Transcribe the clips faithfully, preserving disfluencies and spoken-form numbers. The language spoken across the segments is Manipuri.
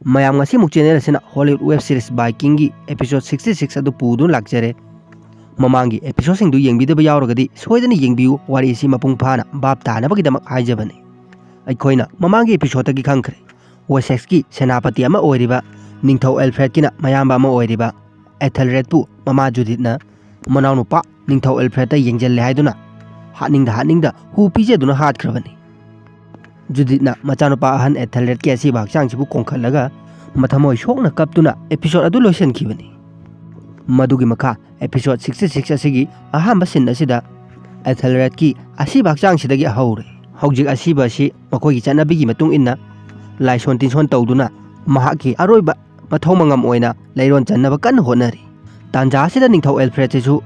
ꯃꯌꯥꯝ, ꯉꯁꯤꯃꯨꯛ ꯆꯦꯅꯦꯜ ꯑꯁꯤꯅ ꯍꯣꯂꯤꯋꯨꯗ ꯋꯦꯕ ꯁꯤꯔꯤꯁ ꯕꯥꯏꯀꯤꯡꯒꯤ ꯑꯦꯄꯤꯁꯣꯗ ꯁꯤꯛꯁꯇꯤ ꯁꯤꯛꯁ ꯑꯗꯨ ꯄꯨꯗꯨꯅ ꯂꯥꯛꯆꯔꯦ꯫ ꯃꯃꯥꯡꯒꯤ ꯑꯦꯄꯤꯁꯣꯗꯁꯤꯡꯗꯨ ꯌꯦꯡꯕꯤꯗꯕ ꯌꯥꯎꯔꯒꯗꯤ ꯁꯣꯏꯗꯅ ꯌꯦꯡꯕꯤꯌꯨ, ꯋꯥꯔꯤ ꯑꯁꯤ ꯃꯄꯨꯡ ꯐꯥꯅ ꯚꯥꯞ ꯇꯥꯅꯕꯒꯤꯗꯃꯛ ꯍꯥꯏꯖꯕꯅꯤ꯫ ꯑꯩꯈꯣꯏꯅ ꯃꯃꯥꯡꯒꯤ ꯑꯦꯄꯤꯁꯣꯗꯇꯒꯤ ꯈꯪꯈ꯭ꯔꯦ, ꯋꯦꯁꯦꯛꯁꯀꯤ ꯁꯦꯅꯥꯄꯇꯤ ꯑꯃ ꯑꯣꯏꯔꯤꯕ ꯅꯤꯡꯊꯧ ꯑꯦꯜꯐ꯭ꯔꯦꯗꯀꯤꯅ ꯃꯌꯥꯝꯕ ꯑꯃ ꯑꯣꯏꯔꯤꯕ ꯑꯦꯊꯦꯜꯔꯦꯗꯄꯨ ꯃꯃꯥ ꯖꯨꯗꯤꯠꯅ ꯃꯅꯥꯎꯅꯨꯄꯥ ꯅꯤꯡꯊꯧ ꯑꯦꯜꯐ꯭ꯔꯦꯗꯇ ꯌꯦꯡꯁꯤꯜꯂꯦ ꯍꯥꯏꯗꯨꯅ ꯍꯥꯠꯅꯤꯡꯗ ꯍꯥꯠꯅꯤꯡꯗ ꯍꯨ ꯄꯤꯖꯗꯨꯅ ꯍꯥꯠꯈ꯭ꯔꯕꯅꯤ꯫ ꯖꯨꯗꯤꯠꯅ ꯃꯆꯥꯅꯨꯄꯥ ꯑꯍꯟ ꯑꯦꯊꯦꯜꯔꯦꯗꯀꯤ ꯑꯁꯤꯕ ꯍꯛꯆꯥꯡꯁꯤꯕꯨ ꯀꯣꯟꯈꯠꯂꯒ ꯃꯊꯃꯣꯏ ꯁꯣꯛꯅ ꯀꯞꯇꯨꯅ ꯑꯦꯄꯤꯁꯣꯗ ꯑꯗꯨ ꯂꯣꯏꯁꯤꯟꯈꯤꯕꯅꯤ꯫ ꯃꯗꯨꯒꯤ ꯃꯈꯥ ꯑꯦꯄꯤꯁꯣꯗ ꯁꯤꯛꯁꯇꯤ ꯁꯤꯛꯁ ꯑꯁꯤꯒꯤ ꯑꯍꯥꯟꯕ ꯁꯤꯟ ꯑꯁꯤꯗ ꯑꯦꯊꯦꯜꯔꯦꯗꯀꯤ ꯑꯁꯤꯕ ꯍꯛꯆꯥꯡꯁꯤꯗꯒꯤ ꯍꯧꯔꯦ꯫ ꯍꯧꯖꯤꯛ ꯑꯁꯤꯕ ꯑꯁꯤ ꯃꯈꯣꯏꯒꯤ ꯆꯠꯅꯕꯤꯒꯤ ꯃꯇꯨꯡ ꯏꯟꯅ ꯂꯥꯏꯁꯣꯟ ꯇꯤꯟꯁꯣꯟ ꯇꯧꯗꯨꯅ ꯃꯍꯥꯛꯀꯤ ꯑꯔꯣꯏꯕ ꯃꯊꯧ ꯃꯉꯝ ꯑꯣꯏꯅ ꯂꯩꯔꯣꯟ ꯆꯟꯅꯕ ꯀꯟꯅ ꯍꯣꯠꯅꯔꯤ꯫ ꯇꯥꯟꯖꯥ ꯑꯁꯤꯗ ꯅꯤꯡꯊꯧ ꯑꯦꯜꯐ꯭ꯔꯦꯗꯁꯤꯁꯨ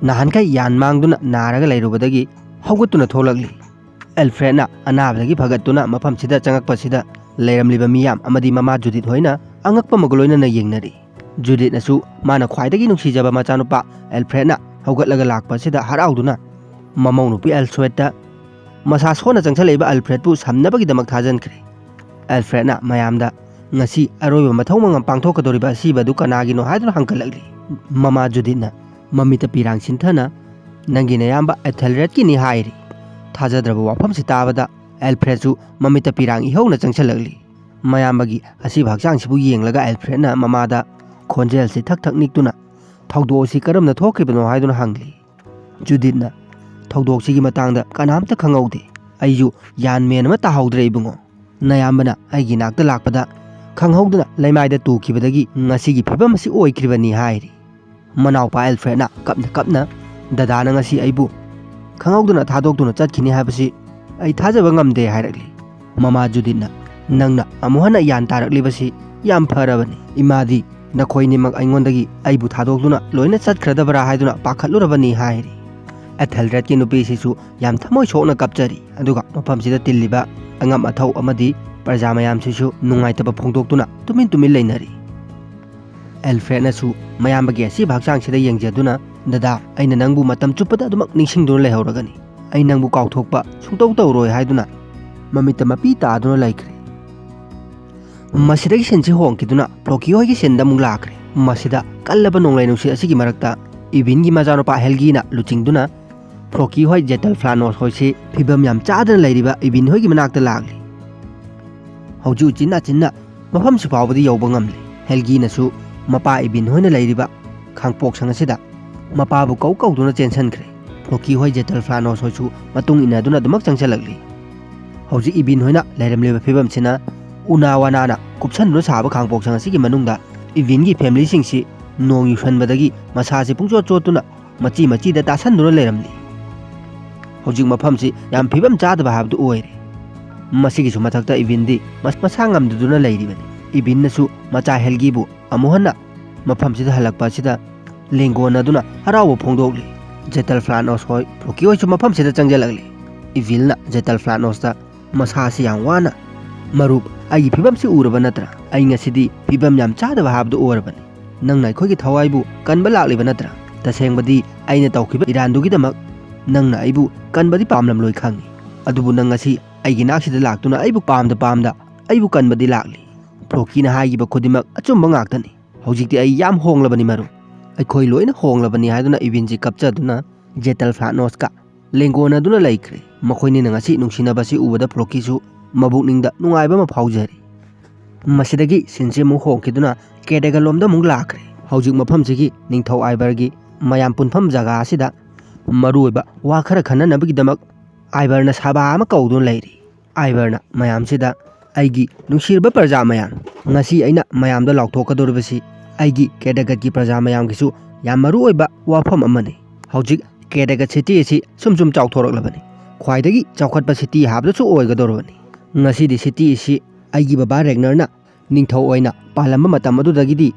ꯅꯍꯥꯟꯈꯩ ꯌꯥꯟ ꯃꯥꯡꯗꯨꯅ ꯅꯥꯔꯒ ꯂꯩꯔꯨꯕꯗꯒꯤ ꯍꯧꯒꯠꯇꯨꯅ ꯊꯣꯛꯂꯛꯂꯤ꯫ ꯑꯦꯜꯐ꯭ꯔꯦꯗꯅ ꯑꯅꯥꯕꯗꯒꯤ ꯐꯒꯠꯇꯨꯅ ꯃꯐꯝꯁꯤꯗ ꯆꯪꯉꯛꯄꯁꯤꯗ ꯂꯩꯔꯝꯂꯤꯕ ꯃꯤꯌꯥꯝ ꯑꯃꯗꯤ ꯃꯃꯥ ꯖꯨꯗꯤꯠ ꯍꯣꯏꯅ ꯑꯉꯛꯄ ꯑꯃꯒ ꯂꯣꯏꯅꯅ ꯌꯦꯡꯅꯔꯤ꯫ ꯖꯨꯗꯤꯠꯅꯁꯨ ꯃꯥꯅ ꯈ꯭ꯋꯥꯏꯗꯒꯤ ꯅꯨꯡꯁꯤꯖꯕ ꯃꯆꯥꯅꯨꯄꯥ ꯑꯦꯜꯐ꯭ꯔꯦꯗꯅ ꯍꯧꯒꯠꯂꯒ ꯂꯥꯛꯄꯁꯤꯗ ꯍꯔꯥꯎꯗꯨꯅ ꯃꯃꯧ ꯅꯨꯄꯤ ꯑꯦꯜꯁ꯭ꯋꯦꯠꯇ ꯃꯁꯥ ꯁꯣꯟꯅ ꯆꯪꯁꯤꯜꯂꯛꯏꯕ ꯑꯦꯜꯐ꯭ꯔꯦꯗꯄꯨ ꯁꯝꯅꯕꯒꯤꯗꯃꯛ ꯊꯥꯖꯟꯈ꯭ꯔꯦ꯫ ꯑꯦꯜꯐ꯭ꯔꯦꯗꯅ ꯃꯌꯥꯝꯗ ꯉꯁꯤ ꯑꯔꯣꯏꯕ ꯃꯊꯧ ꯃꯉꯝ ꯄꯥꯡꯊꯣꯛꯀꯗꯧꯔꯤꯕ ꯑꯁꯤꯕ ꯑꯗꯨ ꯀꯅꯥꯒꯤꯅꯣ ꯍꯥꯏꯗꯨꯅ ꯍꯪꯒꯠꯂꯛꯂꯤ꯫ ꯃꯃꯥ ꯖꯨꯗꯤꯠꯅ ꯃꯃꯤꯠꯇ ꯄꯤꯔꯥꯡ ꯁꯤꯟꯊꯅ, "ꯅꯪꯒꯤ ꯅꯌꯥꯝꯕ ꯑꯦꯊꯦꯜꯔꯦꯗꯀꯤꯅꯤ" ꯍꯥꯏꯔꯤ꯫ ꯊꯥꯖꯗ꯭ꯔꯕ ꯋꯥꯐꯝꯁꯤ ꯇꯥꯕꯗ ꯑꯦꯜꯐ꯭ꯔꯦꯗꯁꯨ ꯃꯃꯤꯠꯇ ꯄꯤꯔꯥꯡ ꯏꯍꯧꯅ ꯆꯪꯁꯤꯜꯂꯛꯂꯤ꯫ ꯃꯌꯥꯝꯕꯒꯤ ꯑꯁꯤꯕ ꯍꯛꯆꯥꯡꯁꯤꯕꯨ ꯌꯦꯡꯂꯒ ꯑꯦꯜꯐ꯭ꯔꯦꯗꯅ ꯃꯃꯥꯗ ꯈꯣꯟꯖꯦꯜꯁꯤ ꯊꯛ ꯊꯛ ꯅꯤꯛꯇꯨꯅ, "ꯊꯧꯗꯣꯛ ꯑꯁꯤ ꯀꯔꯝꯅ ꯊꯣꯛꯈꯤꯕꯅꯣ?" ꯍꯥꯏꯗꯨꯅ ꯍꯪꯂꯤ꯫ ꯖꯨꯗꯤꯠꯅ, "ꯊꯧꯗꯣꯛꯁꯤꯒꯤ ꯃꯇꯥꯡꯗ ꯀꯅꯥꯝꯇ ꯈꯪꯍꯧꯗꯦ꯫ ꯑꯩꯁꯨ ꯌꯥꯟ ꯃꯦꯟ ꯑꯃ ꯇꯥꯍꯧꯗ꯭ꯔꯦ ꯏꯕꯨꯡꯉꯣ꯫ ꯅꯌꯥꯝꯕꯅ ꯑꯩꯒꯤ ꯅꯥꯛꯇ ꯂꯥꯛꯄꯗ ꯈꯪꯍꯧꯗꯅ ꯂꯩꯃꯥꯏꯗ ꯇꯨꯈꯤꯕꯗꯒꯤ ꯉꯁꯤꯒꯤ ꯐꯤꯕꯝ ꯑꯁꯤ ꯑꯣꯏꯈ꯭ꯔꯤꯕꯅꯤ" ꯍꯥꯏꯔꯤ꯫ ꯃꯅꯥꯎꯄꯥ ꯑꯦꯜꯐ꯭ꯔꯦꯗꯅ ꯀꯞꯅ ꯀꯞꯅ, "ꯗꯗꯥꯅ ꯉꯁꯤ ꯑꯩꯕꯨ ꯈꯪꯍꯧꯗꯅ ꯊꯥꯗꯣꯛꯇꯨꯅ ꯆꯠꯈꯤꯅꯤ ꯍꯥꯏꯕꯁꯤ ꯑꯩ ꯊꯥꯖꯕ ꯉꯝꯗꯦ" ꯍꯥꯏꯔꯛꯂꯤ꯫ ꯃꯃꯥ ꯖꯨꯗꯤꯠꯅ, "ꯅꯪꯅ ꯑꯃꯨꯛ ꯍꯟꯅ ꯌꯥꯟ ꯇꯥꯔꯛꯂꯤꯕꯁꯤ ꯌꯥꯝ ꯐꯔꯕꯅꯤ꯫ ꯏꯃꯥꯗꯤ ꯅꯈꯣꯏꯅꯤꯃꯛ ꯑꯩꯉꯣꯟꯗꯒꯤ ꯑꯩꯕꯨ ꯊꯥꯗꯣꯛꯇꯨꯅ ꯂꯣꯏꯅ ꯆꯠꯈ꯭ꯔꯗꯕ꯭ꯔꯥ ꯍꯥꯏꯗꯨꯅ ꯄꯥꯈꯠꯂꯨꯔꯕꯅꯤ" ꯍꯥꯏꯔꯤ꯫ ꯑꯦꯊꯦꯜꯔꯦꯗꯀꯤ ꯅꯨꯄꯤꯁꯤꯁꯨ ꯌꯥꯝ ꯊꯃꯣꯏ ꯁꯣꯛꯅ ꯀꯞꯆꯔꯤ꯫ ꯑꯗꯨꯒ ꯃꯐꯝꯁꯤꯗ ꯇꯤꯜꯂꯤꯕ ꯑꯉꯝ ꯑꯊꯧ ꯑꯃꯗꯤ ꯄ꯭ꯔꯖꯥ ꯃꯌꯥꯝꯁꯤꯁꯨ ꯅꯨꯡꯉꯥꯏꯇꯕ ꯐꯣꯡꯗꯣꯛꯇꯨꯅ ꯇꯨꯃꯤꯟ ꯇꯨꯃꯤꯟ ꯂꯩꯅꯔꯤ꯫ ꯑꯦꯜꯐ꯭ꯔꯦꯗꯅꯁꯨ ꯃꯌꯥꯝꯕꯒꯤ ꯑꯁꯤꯕ ꯍꯛꯆꯥꯡꯁꯤꯗ ꯌꯦꯡꯖꯗꯨꯅ, "ꯗꯗꯥ, ꯑꯩꯅ ꯅꯪꯕꯨ ꯃꯇꯝ ꯆꯨꯞꯄꯗ ꯑꯗꯨꯃꯛ ꯅꯤꯡꯁꯤꯡꯗꯨꯅ ꯂꯩꯍꯧꯔꯒꯅꯤ꯫ ꯑꯩ ꯅꯪꯕꯨ ꯀꯥꯎꯊꯣꯛꯄ ꯁꯨꯡꯇꯧ ꯇꯧꯔꯣꯏ" ꯍꯥꯏꯗꯨꯅ ꯃꯃꯤꯠꯇ ꯃꯄꯤ ꯇꯥꯗꯨꯅ ꯂꯩꯈ꯭ꯔꯦ꯫ ꯃꯁꯤꯗꯒꯤ ꯁꯤꯟꯁꯤ ꯍꯣꯡꯈꯤꯗꯨꯅ ꯐ꯭ꯂꯣꯀꯤ ꯍꯣꯏꯒꯤ ꯁꯤꯟꯗ ꯑꯃꯨꯛ ꯂꯥꯛꯈ꯭ꯔꯦ꯫ ꯃꯁꯤꯗ ꯀꯜꯂꯕ ꯅꯣꯡꯂꯩ ꯅꯨꯡꯁꯤꯠ ꯑꯁꯤꯒꯤ ꯃꯔꯛꯇ ꯏꯕꯤꯟꯒꯤ ꯃꯆꯥꯅꯨꯄꯥ ꯍꯦꯜꯒꯤꯅ ꯂꯨꯆꯤꯡꯗꯨꯅ ꯐ꯭ꯂꯣꯀꯤ ꯍꯣꯏ, ꯖꯦꯇꯜ ꯐ꯭ꯂꯥꯅꯣꯁ ꯍꯣꯏꯁꯤ ꯐꯤꯕꯝ ꯌꯥꯝ ꯆꯥꯗꯅ ꯂꯩꯔꯤꯕ ꯏꯕꯤꯟ ꯍꯣꯏꯒꯤ ꯃꯅꯥꯛꯇ ꯂꯥꯛꯂꯤ꯫ ꯍꯧꯖꯤꯛ ꯎꯆꯤꯟ ꯅꯥꯆꯤꯟꯅ ꯃꯐꯝꯁꯤ ꯐꯥꯎꯕꯗꯤ ꯌꯧꯕ ꯉꯝꯂꯦ꯫ ꯍꯦꯜꯒꯤꯅꯁꯨ ꯃꯄꯥ ꯏꯕꯤꯟ ꯍꯣꯏꯅ ꯂꯩꯔꯤꯕ ꯈꯥꯡꯄꯣꯛꯁꯪ ꯑꯁꯤꯗ ꯃꯄꯥꯕꯨ ꯀꯧ ꯀꯧꯗꯨꯅ ꯆꯦꯟꯁꯤꯟꯈ꯭ꯔꯦ꯫ ꯐ꯭ꯂꯣꯀꯤ ꯍꯣꯏ, ꯖꯦꯇꯜ ꯐ꯭ꯂꯥꯅꯣꯁ ꯍꯣꯏꯁꯨ ꯃꯇꯨꯡ ꯏꯟꯅꯗꯨꯅ ꯑꯗꯨꯃꯛ ꯆꯪꯁꯤꯜꯂꯛꯂꯤ꯫ ꯍꯧꯖꯤꯛ ꯏꯕꯤꯟ ꯍꯣꯏꯅ ꯂꯩꯔꯝꯂꯤꯕ ꯐꯤꯕꯝꯁꯤꯅ ꯎꯅꯥ ꯋꯥꯅꯥꯅ ꯀꯨꯞꯁꯟꯗꯨꯅ ꯁꯥꯕ ꯈꯥꯡꯄꯣꯛꯁꯪ ꯑꯁꯤꯒꯤ ꯃꯅꯨꯡꯗ ꯏꯕꯤꯟꯒꯤ ꯐꯦꯃꯤꯂꯤꯁꯤꯡꯁꯤ ꯅꯣꯡ ꯌꯨꯁꯟꯕꯗꯒꯤ ꯃꯁꯥꯁꯤ ꯄꯨꯡꯆꯣꯠ ꯆꯣꯠꯇꯨꯅ ꯃꯆꯤ ꯃꯆꯤꯗ ꯇꯥꯁꯟꯗꯨꯅ ꯂꯩꯔꯝꯂꯤ꯫ ꯍꯧꯖꯤꯛ ꯃꯐꯝꯁꯤ ꯌꯥꯝ ꯐꯤꯕꯝ ꯆꯥꯗꯕ ꯍꯥꯏꯕꯗꯨ ꯑꯣꯏꯔꯦ꯫ ꯃꯁꯤꯒꯤꯁꯨ ꯃꯊꯛꯇ ꯏꯕꯤꯟꯗꯤ ꯃꯁ-, ꯃꯁꯥ ꯉꯝꯗꯗꯨꯅ ꯂꯩꯔꯤꯕꯅꯤ꯫ ꯏꯕꯤꯟꯅꯁꯨ ꯃꯆꯥ ꯍꯦꯜꯒꯤꯕꯨ ꯑꯃꯨꯛ ꯍꯟꯅ ꯃꯐꯝꯁꯤꯗ ꯍꯜꯂꯛꯄ ꯑꯁꯤꯗ ꯂꯦꯡꯒꯣꯟꯅꯗꯨꯅ ꯍꯔꯥꯎꯕ ꯐꯣꯡꯗꯣꯛꯂꯤ꯫ ꯖꯦꯇꯜ ꯐ꯭ꯂꯥꯅꯣꯁ ꯍꯣꯏ, ꯐ꯭ꯂꯣꯀꯤ ꯍꯣꯏꯁꯨ ꯃꯐꯝꯁꯤꯗ ꯆꯪꯁꯤꯜꯂꯛꯂꯤ꯫ ꯏꯕꯤꯜꯅ ꯖꯦꯇꯜ ꯐ꯭ꯂꯥꯅꯣꯁꯇ, "ꯃꯁꯥꯁꯤ ꯌꯥꯝ ꯋꯥꯅ, ꯃꯔꯨꯞ, ꯑꯩꯒꯤ ꯐꯤꯕꯝꯁꯤ ꯎꯔꯕ ꯅꯠꯇ꯭ꯔꯥ? ꯑꯩ ꯉꯁꯤꯗꯤ ꯐꯤꯕꯝ ꯌꯥꯝ ꯆꯥꯗꯕ ꯍꯥꯏꯕꯗꯨ ꯑꯣꯏꯔꯕꯅꯤ꯫ ꯅꯪꯅ ꯑꯩꯈꯣꯏꯒꯤ ꯊꯋꯥꯏꯕꯨ ꯀꯟꯕ ꯂꯥꯛꯂꯤꯕ ꯅꯠꯇ꯭ꯔꯥ? ꯇꯁꯦꯡꯕꯗꯤ ꯑꯩꯅ ꯇꯧꯈꯤꯕ ꯏꯔꯥꯟꯗꯨꯒꯤꯗꯃꯛ ꯅꯪꯅ ꯑꯩꯕꯨ ꯀꯟꯕꯗꯤ ꯄꯥꯝꯂꯝꯂꯣꯏ ꯈꯪꯏ꯫ ꯑꯗꯨꯕꯨ ꯅꯪ ꯉꯁꯤ ꯑꯩꯒꯤ ꯅꯥꯛꯁꯤꯗ ꯂꯥꯛꯇꯨꯅ ꯑꯩꯕꯨ ꯄꯥꯝꯗ ꯄꯥꯝꯗ ꯑꯩꯕꯨ ꯀꯟꯕꯗꯤ ꯂꯥꯛꯂꯤ꯫ ꯐ꯭ꯂꯣꯀꯤꯅ ꯍꯥꯏꯈꯤꯕ ꯈꯨꯗꯤꯡꯃꯛ ꯑꯆꯨꯝꯕ ꯉꯥꯛꯇꯅꯤ꯫ ꯍꯧꯖꯤꯛꯇꯤ ꯑꯩ ꯌꯥꯝ ꯍꯣꯡꯂꯕꯅꯤ ꯃꯔꯨꯞ꯫ ꯑꯩꯈꯣꯏ ꯂꯣꯏꯅ ꯍꯣꯡꯂꯕꯅꯤ" ꯍꯥꯏꯗꯨꯅ ꯏꯕꯤꯟꯁꯤ ꯀꯞꯆꯗꯨꯅ ꯖꯦꯇꯜ ꯐ꯭ꯂꯥꯠꯅꯣꯁꯀ ꯂꯦꯡꯒꯣꯟꯅꯗꯨꯅ ꯂꯩꯈ꯭ꯔꯦ꯫ ꯃꯈꯣꯏꯅꯤꯅ ꯉꯁꯤ ꯅꯨꯡꯁꯤꯅꯕꯁꯤ ꯎꯕꯗ ꯐ꯭ꯂꯣꯀꯤꯁꯨ ꯃꯕꯨꯛꯅꯤꯡꯗ ꯅꯨꯡꯉꯥꯏꯕ ꯑꯃ ꯐꯥꯎꯖꯔꯤ꯫ ꯃꯁꯤꯗꯒꯤ ꯁꯤꯟꯁꯤ ꯑꯃꯨꯛ ꯍꯣꯡꯈꯤꯗꯨꯅ ꯀꯦꯗꯒꯂꯣꯝꯗ ꯑꯃꯨꯛ ꯂꯥꯛꯈ꯭ꯔꯦ꯫ ꯍꯧꯖꯤꯛ ꯃꯐꯝꯁꯤꯒꯤ ꯅꯤꯡꯊꯧ ꯑꯥꯏꯕꯔꯒꯤ ꯃꯌꯥꯝ ꯄꯨꯟꯐꯝ ꯖꯒꯥ ꯑꯁꯤꯗ ꯃꯔꯨꯑꯣꯏꯕ ꯋꯥ ꯈꯔ ꯈꯟꯅꯅꯕꯒꯤꯗꯃꯛ ꯑꯥꯏꯕꯔꯅ ꯁꯚꯥ ꯑꯃ ꯀꯧꯗꯨꯅ ꯂꯩꯔꯤ꯫ ꯑꯥꯏꯕꯔꯅ ꯃꯌꯥꯝꯁꯤꯗ, "ꯑꯩꯒꯤ ꯅꯨꯡꯁꯤꯔꯕ ꯄ꯭ꯔꯖꯥ ꯃꯌꯥꯝ, ꯉꯁꯤ ꯑꯩꯅ ꯃꯌꯥꯝꯗ ꯂꯥꯎꯊꯣꯛꯀꯗꯧꯔꯤꯕꯁꯤ ꯑꯩꯒꯤ ꯀꯦꯗꯒꯠꯀꯤ ꯄ꯭ꯔꯖꯥ ꯃꯌꯥꯝꯒꯤꯁꯨ ꯌꯥꯝ ꯃꯔꯨꯑꯣꯏꯕ ꯋꯥꯐꯝ ꯑꯃꯅꯤ꯫ ꯍꯧꯖꯤꯛ ꯀꯦꯗꯒꯠ ꯁꯤꯇꯤ ꯑꯁꯤ ꯁꯨꯝ ꯁꯨꯝ ꯆꯥꯎꯊꯣꯔꯛꯂꯕꯅꯤ꯫ ꯈ꯭ꯋꯥꯏꯗꯒꯤ ꯆꯥꯎꯈꯠꯄ ꯁꯤꯇꯤ ꯍꯥꯏꯕꯗꯨꯁꯨ ꯑꯣꯏꯒꯗꯧꯔꯕꯅꯤ꯫ ꯉꯁꯤꯗꯤ ꯁꯤꯇꯤ ꯑꯁꯤ ꯑꯩꯒꯤ ꯕꯕꯥ ꯔꯦꯒꯅꯔꯅ ꯅꯤꯡꯊꯧ ꯑꯣꯏꯅ ꯄꯥꯜꯂꯝꯕ ꯃꯇꯝ ꯑꯗꯨꯗꯒꯤꯗꯤ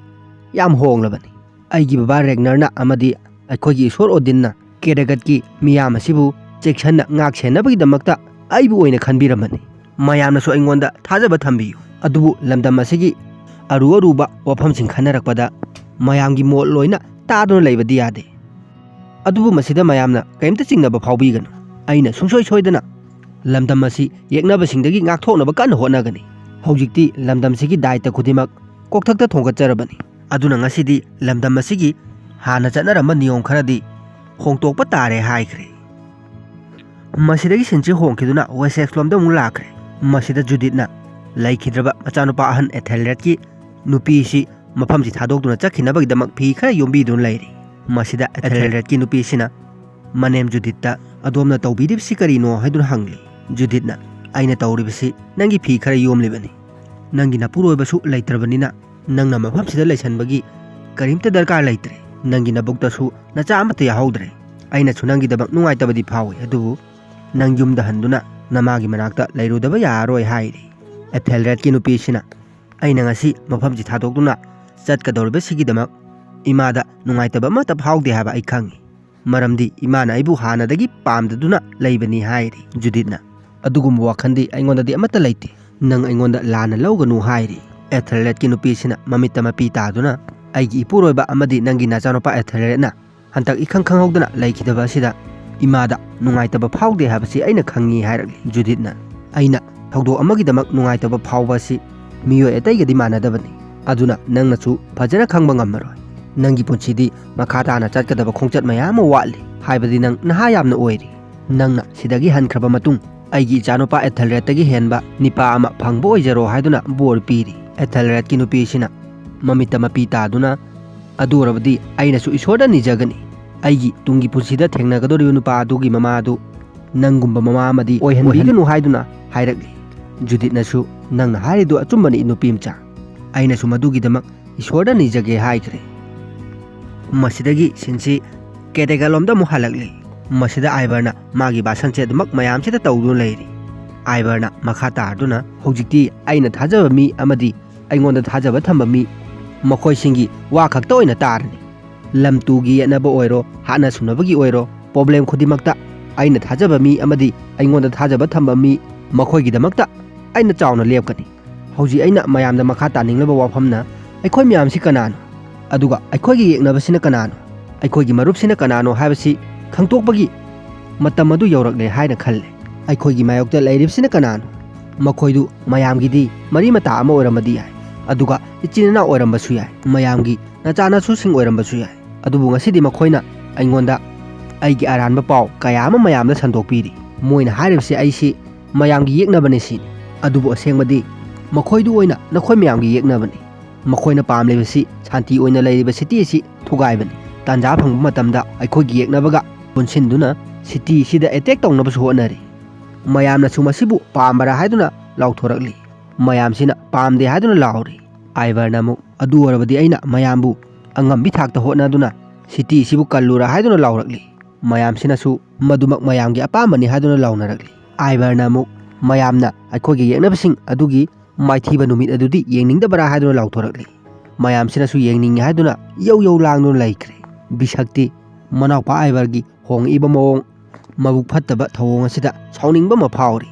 ꯌꯥꯝ ꯍꯣꯡꯂꯕꯅꯤ꯫ ꯑꯩꯒꯤ ꯕꯕꯥ ꯔꯦꯒꯅꯔꯅ ꯑꯃꯗꯤ ꯑꯩꯈꯣꯏꯒꯤ ꯏꯁꯣꯔ ꯑꯣꯗꯤꯟꯅ ꯀꯦꯗꯒꯠꯀꯤ ꯃꯤꯌꯥꯝ ꯑꯁꯤꯕꯨ ꯆꯦꯛꯁꯤꯟꯅ ꯉꯥꯛ ꯁꯦꯟꯅꯕꯒꯤꯗꯃꯛꯇ ꯑꯩꯕꯨ ꯑꯣꯏꯅ ꯈꯟꯕꯤꯔꯝꯕꯅꯤ꯫ ꯃꯌꯥꯝꯅꯁꯨ ꯑꯩꯉꯣꯟꯗ ꯊꯥꯖꯕ ꯊꯝꯕꯤꯌꯨ꯫ ꯑꯗꯨꯕꯨ ꯂꯝꯗꯝ ꯑꯁꯤꯒꯤ ꯑꯔꯨ ꯑꯔꯨꯕ ꯋꯥꯐꯝꯁꯤꯡ ꯈꯟꯅꯔꯛꯄꯗ ꯃꯌꯥꯝꯒꯤ ꯃꯣꯠ ꯂꯣꯏꯅ ꯇꯥꯗꯨꯅ ꯂꯩꯕꯗꯤ ꯌꯥꯗꯦ꯫ ꯑꯗꯨꯕꯨ ꯃꯁꯤꯗ ꯃꯌꯥꯝꯅ ꯀꯔꯤꯝꯇ ꯆꯤꯡꯅꯕ ꯐꯥꯎꯕꯤꯒꯅꯨ꯫ ꯑꯩꯅ ꯁꯨꯡꯁꯣꯏ ꯁꯣꯏꯗꯅ ꯂꯝꯗꯝ ꯑꯁꯤ ꯌꯦꯛꯅꯕꯁꯤꯡꯗꯒꯤ ꯉꯥꯛꯊꯣꯛꯅꯕ ꯀꯟꯅ ꯍꯣꯠꯅꯒꯅꯤ꯫ ꯍꯧꯖꯤꯛꯇꯤ ꯂꯝꯗꯝꯁꯤꯒꯤ ꯗꯥꯏꯇ ꯈꯨꯗꯤꯡꯃꯛ ꯀꯣꯛꯊꯛꯇ ꯊꯣꯡꯒꯠꯆꯔꯕꯅꯤ꯫ ꯑꯗꯨꯅ ꯉꯁꯤꯗꯤ ꯂꯝꯗꯝ ꯑꯁꯤꯒꯤ ꯍꯥꯟꯅ ꯆꯠꯅꯔꯝꯕ ꯅꯤꯌꯣꯝ ꯈꯔꯗꯤ ꯍꯣꯡꯗꯣꯛꯄ ꯇꯥꯔꯦ" ꯍꯥꯏꯈ꯭ꯔꯦ꯫ ꯃꯁꯤꯗꯒꯤ ꯁꯤꯟꯁꯤ ꯍꯣꯡꯈꯤꯗꯨꯅ ꯋꯦꯁꯦꯛꯁ ꯂꯣꯝꯗ ꯑꯃꯨꯛ ꯂꯥꯛꯈ꯭ꯔꯦ꯫ ꯃꯁꯤꯗ ꯖꯨꯗꯤꯠꯅ ꯂꯩꯈꯤꯗ꯭ꯔꯕ ꯃꯆꯥꯅꯨꯄꯥ ꯑꯍꯟ ꯑꯦꯊꯦꯜꯔꯦꯗꯀꯤ ꯅꯨꯄꯤꯁꯤ ꯃꯐꯝꯁꯤ ꯊꯥꯗꯣꯛꯇꯨꯅ ꯆꯠꯈꯤꯅꯕꯒꯤꯗꯃꯛ ꯐꯤ ꯈꯔ ꯌꯣꯝꯕꯤꯗꯨꯅ ꯂꯩꯔꯤ꯫ ꯃꯁꯤꯗ ꯑꯦꯊꯦꯜꯔꯦꯗꯀꯤ ꯅꯨꯄꯤꯁꯤꯅ ꯃꯅꯦꯝ ꯖꯨꯗꯤꯠꯇ, "ꯑꯗꯣꯝꯅ ꯇꯧꯕꯤꯔꯤꯕꯁꯤ ꯀꯔꯤꯅꯣ?" ꯍꯥꯏꯗꯨꯅ ꯍꯪꯂꯤ꯫ ꯖꯨꯗꯤꯠꯅ, "ꯑꯩꯅ ꯇꯧꯔꯤꯕꯁꯤ ꯅꯪꯒꯤ ꯐꯤ ꯈꯔ ꯌꯣꯝꯂꯤꯕꯅꯤ꯫ ꯅꯪꯒꯤ ꯅꯄꯨꯔꯣꯏꯕꯁꯨ ꯂꯩꯇ꯭ꯔꯕꯅꯤꯅ ꯅꯪꯅ ꯃꯐꯝꯁꯤꯗ ꯂꯩꯁꯟꯕꯒꯤ ꯀꯔꯤꯝꯇ ꯗꯔꯀꯥꯔ ꯂꯩꯇ꯭ꯔꯦ꯫ ꯅꯪꯒꯤ ꯅꯕꯨꯛꯇꯁꯨ ꯅꯆꯥ ꯑꯃꯠꯇ ꯌꯥꯍꯧꯗ꯭ꯔꯦ꯫ ꯑꯩꯅꯁꯨ ꯅꯪꯒꯤꯗꯃꯛ ꯅꯨꯡꯉꯥꯏꯇꯕꯗꯤ ꯐꯥꯎꯏ, ꯑꯗꯨꯕꯨ ꯅꯪ ꯌꯨꯝꯗ ꯍꯟꯗꯨꯅ ꯅꯃꯥꯒꯤ ꯃꯅꯥꯛꯇ ꯂꯩꯔꯨꯗꯕ ꯌꯥꯔꯔꯣꯏ" ꯍꯥꯏꯔꯤ꯫ ꯑꯦꯊꯦꯜꯔꯦꯗꯀꯤ ꯅꯨꯄꯤꯁꯤꯅ, "ꯑꯩꯅ ꯉꯁꯤ ꯃꯐꯝꯁꯤ ꯊꯥꯗꯣꯛꯇꯨꯅ ꯆꯠꯀꯗꯧꯔꯤꯕꯁꯤꯒꯤꯗꯃꯛ ꯏꯃꯥꯗ ꯅꯨꯡꯉꯥꯏꯇꯕ ꯑꯃꯠꯇ ꯐꯥꯎꯗꯦ ꯍꯥꯏꯕ ꯑꯩ ꯈꯪꯏ꯫ ꯃꯔꯝꯗꯤ ꯏꯃꯥꯅ ꯑꯩꯕꯨ ꯍꯥꯟꯅꯗꯒꯤ ꯄꯥꯝꯗꯗꯨꯅ ꯂꯩꯕꯅꯤ" ꯍꯥꯏꯔꯤ꯫ ꯖꯨꯗꯤꯠꯅ, "ꯑꯗꯨꯒꯨꯝꯕ ꯋꯥꯈꯜꯗꯤ ꯑꯩꯉꯣꯟꯗꯗꯤ ꯑꯃꯠꯇ ꯂꯩꯇꯦ꯫ ꯅꯪ ꯑꯩꯉꯣꯟꯗ ꯂꯥꯟꯅ ꯂꯧꯒꯅꯨ" ꯍꯥꯏꯔꯤ꯫ ꯑꯦꯊꯦꯜꯔꯦꯗꯀꯤ ꯅꯨꯄꯤꯁꯤꯅ ꯃꯃꯤꯠꯇ ꯃꯄꯤ ꯇꯥꯗꯨꯅ, "ꯑꯩꯒꯤ ꯏꯄꯨꯔꯣꯏꯕ ꯑꯃꯗꯤ ꯅꯪꯒꯤ ꯅꯆꯥꯅꯨꯄꯥ ꯑꯦꯊꯦꯜꯔꯦꯗꯅ ꯍꯟꯗꯛ ꯏꯈꯪ ꯈꯪꯍꯧꯗꯅ ꯂꯩꯈꯤꯗꯕ ꯑꯁꯤꯗ ꯏꯃꯥꯗ ꯅꯨꯡꯉꯥꯏꯇꯕ ꯐꯥꯎꯗꯦ ꯍꯥꯏꯕꯁꯤ ꯑꯩꯅ ꯈꯪꯉꯤ" ꯍꯥꯏꯔꯛꯂꯤ꯫ ꯖꯨꯗꯤꯠꯅ, "ꯑꯩꯅ ꯊꯧꯗꯣꯛ ꯑꯃꯒꯤꯗꯃꯛ ꯅꯨꯡꯉꯥꯏꯇꯕ ꯐꯥꯎꯕ ꯑꯁꯤ ꯃꯤꯑꯣꯏ ꯑꯇꯩꯒꯗꯤ ꯃꯥꯟꯅꯗꯕꯅꯤ꯫ ꯑꯗꯨꯅ ꯅꯪꯅꯁꯨ ꯐꯖꯅ ꯈꯪꯕ ꯉꯝꯃꯔꯣꯏ꯫ ꯅꯪꯒꯤ ꯄꯨꯟꯁꯤꯗꯤ ꯃꯈꯥ ꯇꯥꯅ ꯆꯠꯀꯗꯕ ꯈꯣꯡꯆꯠ ꯃꯌꯥꯝ ꯑꯃ ꯋꯥꯠꯂꯤ꯫ ꯍꯥꯏꯕꯗꯤ ꯅꯪ ꯅꯍꯥ ꯌꯥꯝꯅ ꯑꯣꯏꯔꯤ꯫ ꯅꯪꯅ ꯁꯤꯗꯒꯤ ꯍꯟꯈ꯭ꯔꯕ ꯃꯇꯨꯡ ꯑꯩꯒꯤ ꯏꯆꯥꯅꯨꯄꯥ ꯑꯦꯊꯦꯜꯔꯦꯗꯇꯒꯤ ꯍꯦꯟꯕ ꯅꯤꯄꯥ ꯑꯃ ꯐꯪꯕ ꯑꯣꯏꯖꯔꯣ" ꯍꯥꯏꯗꯨꯅ ꯕꯣꯔ ꯄꯤꯔꯤ꯫ ꯑꯦꯊꯦꯜꯔꯦꯗꯀꯤ ꯅꯨꯄꯤꯁꯤꯅ ꯃꯃꯤꯠꯇ ꯃꯄꯤ ꯇꯥꯗꯨꯅ, "ꯑꯗꯨ ꯑꯣꯏꯔꯕꯗꯤ ꯑꯩꯅꯁꯨ ꯏꯁꯣꯔꯗ ꯅꯤꯖꯒꯅꯤ꯫ ꯑꯩꯒꯤ ꯇꯨꯡꯒꯤ ꯄꯨꯟꯁꯤꯗ ꯊꯦꯡꯅꯒꯗꯧꯔꯤꯕ ꯅꯨꯄꯥ ꯑꯗꯨꯒꯤ ꯃꯃꯥ ꯑꯗꯨ ꯅꯪꯒꯨꯝꯕ ꯃꯃꯥ ꯑꯃꯗꯤ ꯑꯣꯏꯍꯟꯕꯤꯒꯅꯨ" ꯍꯥꯏꯗꯨꯅ ꯍꯥꯏꯔꯛꯂꯤ꯫ ꯖꯨꯗꯤꯠꯅꯁꯨ, "ꯅꯪꯅ ꯍꯥꯏꯔꯤꯗꯨ ꯑꯆꯨꯝꯕꯅꯤ, ꯅꯨꯄꯤ ꯃꯆꯥ꯫ ꯑꯩꯅꯁꯨ ꯃꯗꯨꯒꯤꯗꯃꯛ ꯏꯁꯣꯔꯗ ꯅꯤꯖꯒꯦ" ꯍꯥꯏꯈ꯭ꯔꯦ꯫ ꯃꯁꯤꯗꯒꯤ ꯁꯤꯟꯁꯤ ꯀꯦꯇꯦꯒꯥꯂꯣꯝꯗ ꯑꯃꯨꯛ ꯍꯜꯂꯛꯂꯤ꯫ ꯃꯁꯤꯗ ꯑꯥꯏꯕꯔꯅ ꯃꯥꯒꯤ ꯚꯥꯁꯟꯁꯦ ꯑꯗꯨꯃꯛ ꯃꯌꯥꯝꯁꯤꯗ ꯇꯧꯗꯨꯅ ꯂꯩꯔꯤ꯫ ꯑꯥꯏꯕꯔꯅ ꯃꯈꯥ ꯇꯥꯗꯨꯅ, "ꯍꯧꯖꯤꯛꯇꯤ ꯑꯩꯅ ꯊꯥꯖꯕ ꯃꯤ ꯑꯃꯗꯤ ꯑꯩꯉꯣꯟꯗ ꯊꯥꯖꯕ ꯊꯝꯕ ꯃꯤ, ꯃꯈꯣꯏꯁꯤꯡꯒꯤ ꯋꯥ ꯈꯛꯇ ꯑꯣꯏꯅ ꯇꯥꯔꯅꯤ꯫ ꯂꯝ ꯇꯨꯒꯤ ꯌꯦꯠꯅꯕ ꯑꯣꯏꯔꯣ, ꯍꯥꯠꯅ ꯁꯨꯅꯕꯒꯤ ꯑꯣꯏꯔꯣ, ꯄ꯭ꯔꯣꯕ꯭ꯂꯦꯝ ꯈꯨꯗꯤꯡꯃꯛꯇ ꯑꯩꯅ ꯊꯥꯖꯕ ꯃꯤ ꯑꯃꯗꯤ ꯑꯩꯉꯣꯟꯗ ꯊꯥꯖꯕ ꯊꯝꯕ ꯃꯤ, ꯃꯈꯣꯏꯒꯤꯗꯃꯛꯇ ꯑꯩꯅ ꯆꯥꯎꯅ ꯂꯦꯞꯀꯅꯤ꯫ ꯍꯧꯖꯤꯛ ꯑꯩꯅ ꯃꯌꯥꯝꯗ ꯃꯈꯥ ꯇꯥꯅꯤꯡꯂꯕ ꯋꯥꯐꯝꯅ, ꯑꯩꯈꯣꯏ ꯃꯌꯥꯝꯁꯤ ꯀꯅꯥꯅꯣ? ꯑꯗꯨꯒ ꯑꯩꯈꯣꯏꯒꯤ ꯌꯦꯛꯅꯕꯁꯤꯅ ꯀꯅꯥꯅꯣ? ꯑꯩꯈꯣꯏꯒꯤ ꯃꯔꯨꯞꯁꯤꯅ ꯀꯅꯥꯅꯣ ꯍꯥꯏꯕꯁꯤ ꯈꯪꯗꯣꯛꯄꯒꯤ ꯃꯇꯝ ꯑꯗꯨ ꯌꯧꯔꯛꯂꯦ ꯍꯥꯏꯅ ꯈꯜꯂꯦ꯫ ꯑꯩꯈꯣꯏꯒꯤ ꯃꯥꯌꯣꯛꯇ ꯂꯩꯔꯤꯕꯁꯤꯅ ꯀꯅꯥꯅꯣ? ꯃꯈꯣꯏꯗꯨ ꯃꯌꯥꯝꯒꯤꯗꯤ ꯃꯔꯤ ꯃꯇꯥ ꯑꯃ ꯑꯣꯏꯔꯝꯕꯗꯤ ꯌꯥꯏ, ꯑꯗꯨꯒ ꯏꯆꯤꯟ ꯏꯅꯥꯎ ꯑꯣꯏꯔꯝꯕꯁꯨ ꯌꯥꯏ, ꯃꯌꯥꯝꯒꯤ ꯅꯆꯥ ꯅꯁꯨꯁꯤꯡ ꯑꯣꯏꯔꯝꯕꯁꯨ ꯌꯥꯏ꯫ ꯑꯗꯨꯕꯨ ꯉꯁꯤꯗꯤ ꯃꯈꯣꯏꯅ ꯑꯩꯉꯣꯟꯗ ꯑꯩꯒꯤ ꯑꯔꯥꯟꯕ ꯄꯥꯎ ꯀꯌꯥ ꯑꯃ ꯃꯌꯥꯝꯗ ꯁꯟꯗꯣꯛꯄꯤꯔꯤ꯫ ꯃꯣꯏꯅ ꯍꯥꯏꯔꯤꯕꯁꯤ ꯑꯩꯁꯤ ꯃꯌꯥꯝꯒꯤ ꯌꯦꯛꯅꯕꯅꯤ ꯁꯤꯅꯤ꯫ ꯑꯗꯨꯕꯨ ꯑꯁꯦꯡꯕꯗꯤ ꯃꯈꯣꯏꯗꯨ ꯑꯣꯏꯅ ꯅꯈꯣꯏ ꯃꯌꯥꯝꯒꯤ ꯌꯦꯛꯅꯕꯅꯤ꯫ ꯃꯈꯣꯏꯅ ꯄꯥꯝꯂꯤꯕꯁꯤ ꯁꯥꯟꯇꯤ ꯑꯣꯏꯅ ꯂꯩꯔꯤꯕ ꯁꯤꯇꯤ ꯑꯁꯤ ꯊꯨꯒꯥꯏꯕꯅꯤ꯫ ꯇꯥꯟꯖꯥ ꯐꯪꯕ ꯃꯇꯝꯗ ꯑꯩꯈꯣꯏꯒꯤ ꯌꯦꯛꯅꯕꯒ ꯄꯨꯟꯁꯤꯟꯗꯨꯅ ꯁꯤꯇꯤ ꯑꯁꯤꯗ ꯑꯦꯇꯦꯛ ꯇꯧꯅꯕꯁꯨ ꯍꯣꯠꯅꯔꯤ꯫ ꯃꯌꯥꯝꯅꯁꯨ ꯃꯁꯤꯕꯨ ꯄꯥꯝꯕꯔꯥ ꯍꯥꯏꯗꯨꯅ ꯂꯥꯎꯊꯣꯔꯛꯂꯤ꯫ ꯃꯌꯥꯝꯁꯤꯅ ꯄꯥꯝꯗꯦ ꯍꯥꯏꯗꯨꯅ ꯂꯥꯎꯔꯤ꯫ ꯑꯥꯏꯚꯔꯅ ꯑꯃꯨꯛ, "ꯑꯗꯨ ꯑꯣꯏꯔꯕꯗꯤ ꯑꯩꯅ ꯃꯌꯥꯝꯕꯨ ꯑꯉꯝꯕꯤ ꯊꯥꯛꯇ ꯍꯣꯠꯅꯗꯨꯅ ꯁꯤꯇꯤ ꯑꯁꯤꯕꯨ ꯀꯜꯂꯨꯔꯥ?" ꯍꯥꯏꯗꯨꯅ ꯂꯥꯎꯔꯛꯂꯤ꯫ ꯃꯌꯥꯝꯁꯤꯅꯁꯨ, "ꯃꯗꯨꯃꯛ ꯃꯌꯥꯝꯒꯤ ꯑꯄꯥꯝꯕꯅꯤ" ꯍꯥꯏꯗꯨꯅ ꯂꯥꯎꯅꯔꯛꯂꯤ꯫ ꯑꯥꯏꯚꯔꯅ ꯑꯃꯨꯛ, "ꯃꯌꯥꯝꯅ ꯑꯩꯈꯣꯏꯒꯤ ꯌꯦꯛꯅꯕꯁꯤꯡ ꯑꯗꯨꯒꯤ ꯃꯥꯏꯊꯤꯕ ꯅꯨꯃꯤꯠ ꯑꯗꯨꯗꯤ ꯌꯦꯡꯅꯤꯡꯗꯕꯔꯥ?" ꯍꯥꯏꯗꯨꯅ ꯂꯥꯎꯊꯣꯔꯛꯂꯤ꯫ ꯃꯌꯥꯝꯁꯤꯅꯁꯨ ꯌꯦꯡꯅꯤꯡꯉꯤ ꯍꯥꯏꯗꯨꯅ ꯌꯧ ꯌꯧ ꯂꯥꯡꯗꯨꯅ ꯂꯩꯈ꯭ꯔꯦ꯫ ꯕꯤꯁꯛꯇꯤ ꯃꯅꯥꯎꯄꯥ ꯑꯥꯏꯚꯔꯒꯤ ꯍꯣꯡꯂꯛꯏꯕ ꯃꯑꯣꯡ, ꯃꯕꯨꯛ ꯐꯠꯇꯕ ꯊꯧꯑꯣꯡ ꯑꯁꯤꯗ ꯁꯥꯎꯅꯤꯡꯕ ꯑꯃ ꯐꯥꯎꯔꯤ꯫